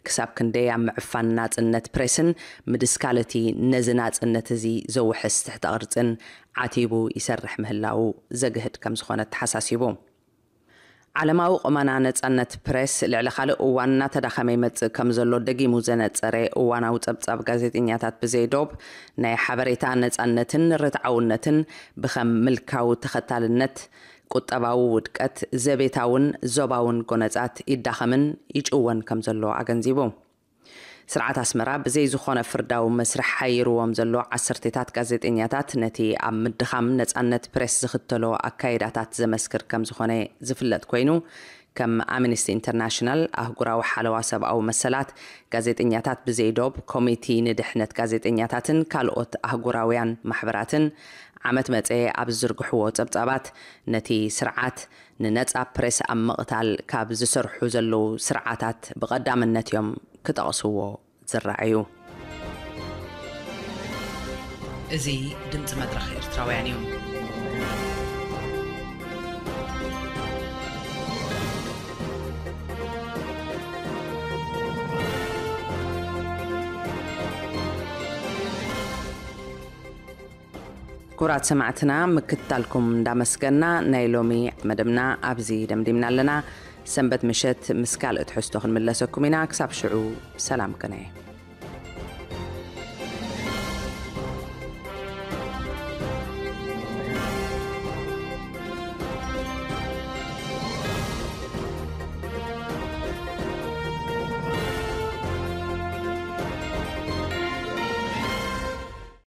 ክሳብ ክንደይ ኣብ ምዕፋን ናጽነት ፕሬስን ምድስካል እቲ ነዚ ናጽነት እዚ ዘውሕስ ትሕተ ቅርጽን ዓቲቡ ይሰርሕ ምህላዉ ዘግህድ ከም ዝኾነ ተሓሳሲቡ። ዓለማዊ ቁመና ነጻነት ፕሬስ ልዕሊ ካልእ እዋን እናተዳኸመ ይመጽእ ከም ዘሎ ደጊሙ ዘነጸረ እዋናዊ ጸብጻብ ጋዜጠኛታት ብዘይ ዶብ ናይ ሓበሬታ ነጻነትን ርትዓውነትን ብኸም ምልካዊ ተኸታልነት፣ ቁጠባዊ ውድቀት፣ ዘቤታውን ዞባውን ጎነጻት ይዳኸምን ይጭወን ከም ዘሎ ኣገንዚቡ። ስርዓት ኣስመራ ብዘይ ዝኾነ ፍርዳዊ መስርሕ ሓይርዎም ዘሎ ዓሰርቴታት ጋዜጠኛታት ነቲ ኣብ ምድኻም ነጻነት ፕሬስ ዝኽተሎ ኣካይዳታት ዘመስክር ከም ዝኾነ ዝፍለጥ ኮይኑ፣ ከም ኣምነስቲ ኢንተርናሽናል፣ ኣህጉራዊ ሓለዋ ሰብኣዊ መሰላት፣ ጋዜጠኛታት ብዘይ ዶብ፣ ኮሚቲ ንድሕነት ጋዜጠኛታትን ካልኦት ኣህጉራውያን ማሕበራትን ዓመት መጸ ኣብ ዝዝርግሕዎ ጸብጻባት፣ ነቲ ስርዓት ንነጻ ፕሬስ ኣብ ምቕታል ካብ ዝሰርሑ ዘለዉ ስርዓታት ብቐዳምነት እዮም ክጠቕስዎ ዝረኣዩ። እዚ ድምፂ መድረኽ ኤርትራውያን እዩ። ክቡራት ሰማዕትና፣ ምክትታልኩም እንዳመስገና ናይ ሎሚ መደብና ኣብዚ ደምዲምና ኣለና። ሰንበት ምሸት ምስ ካልእ ትሕዝቶ ክንምለሰኩም ኢና። ክሳብ ሽዑ ሰላም ቅነ።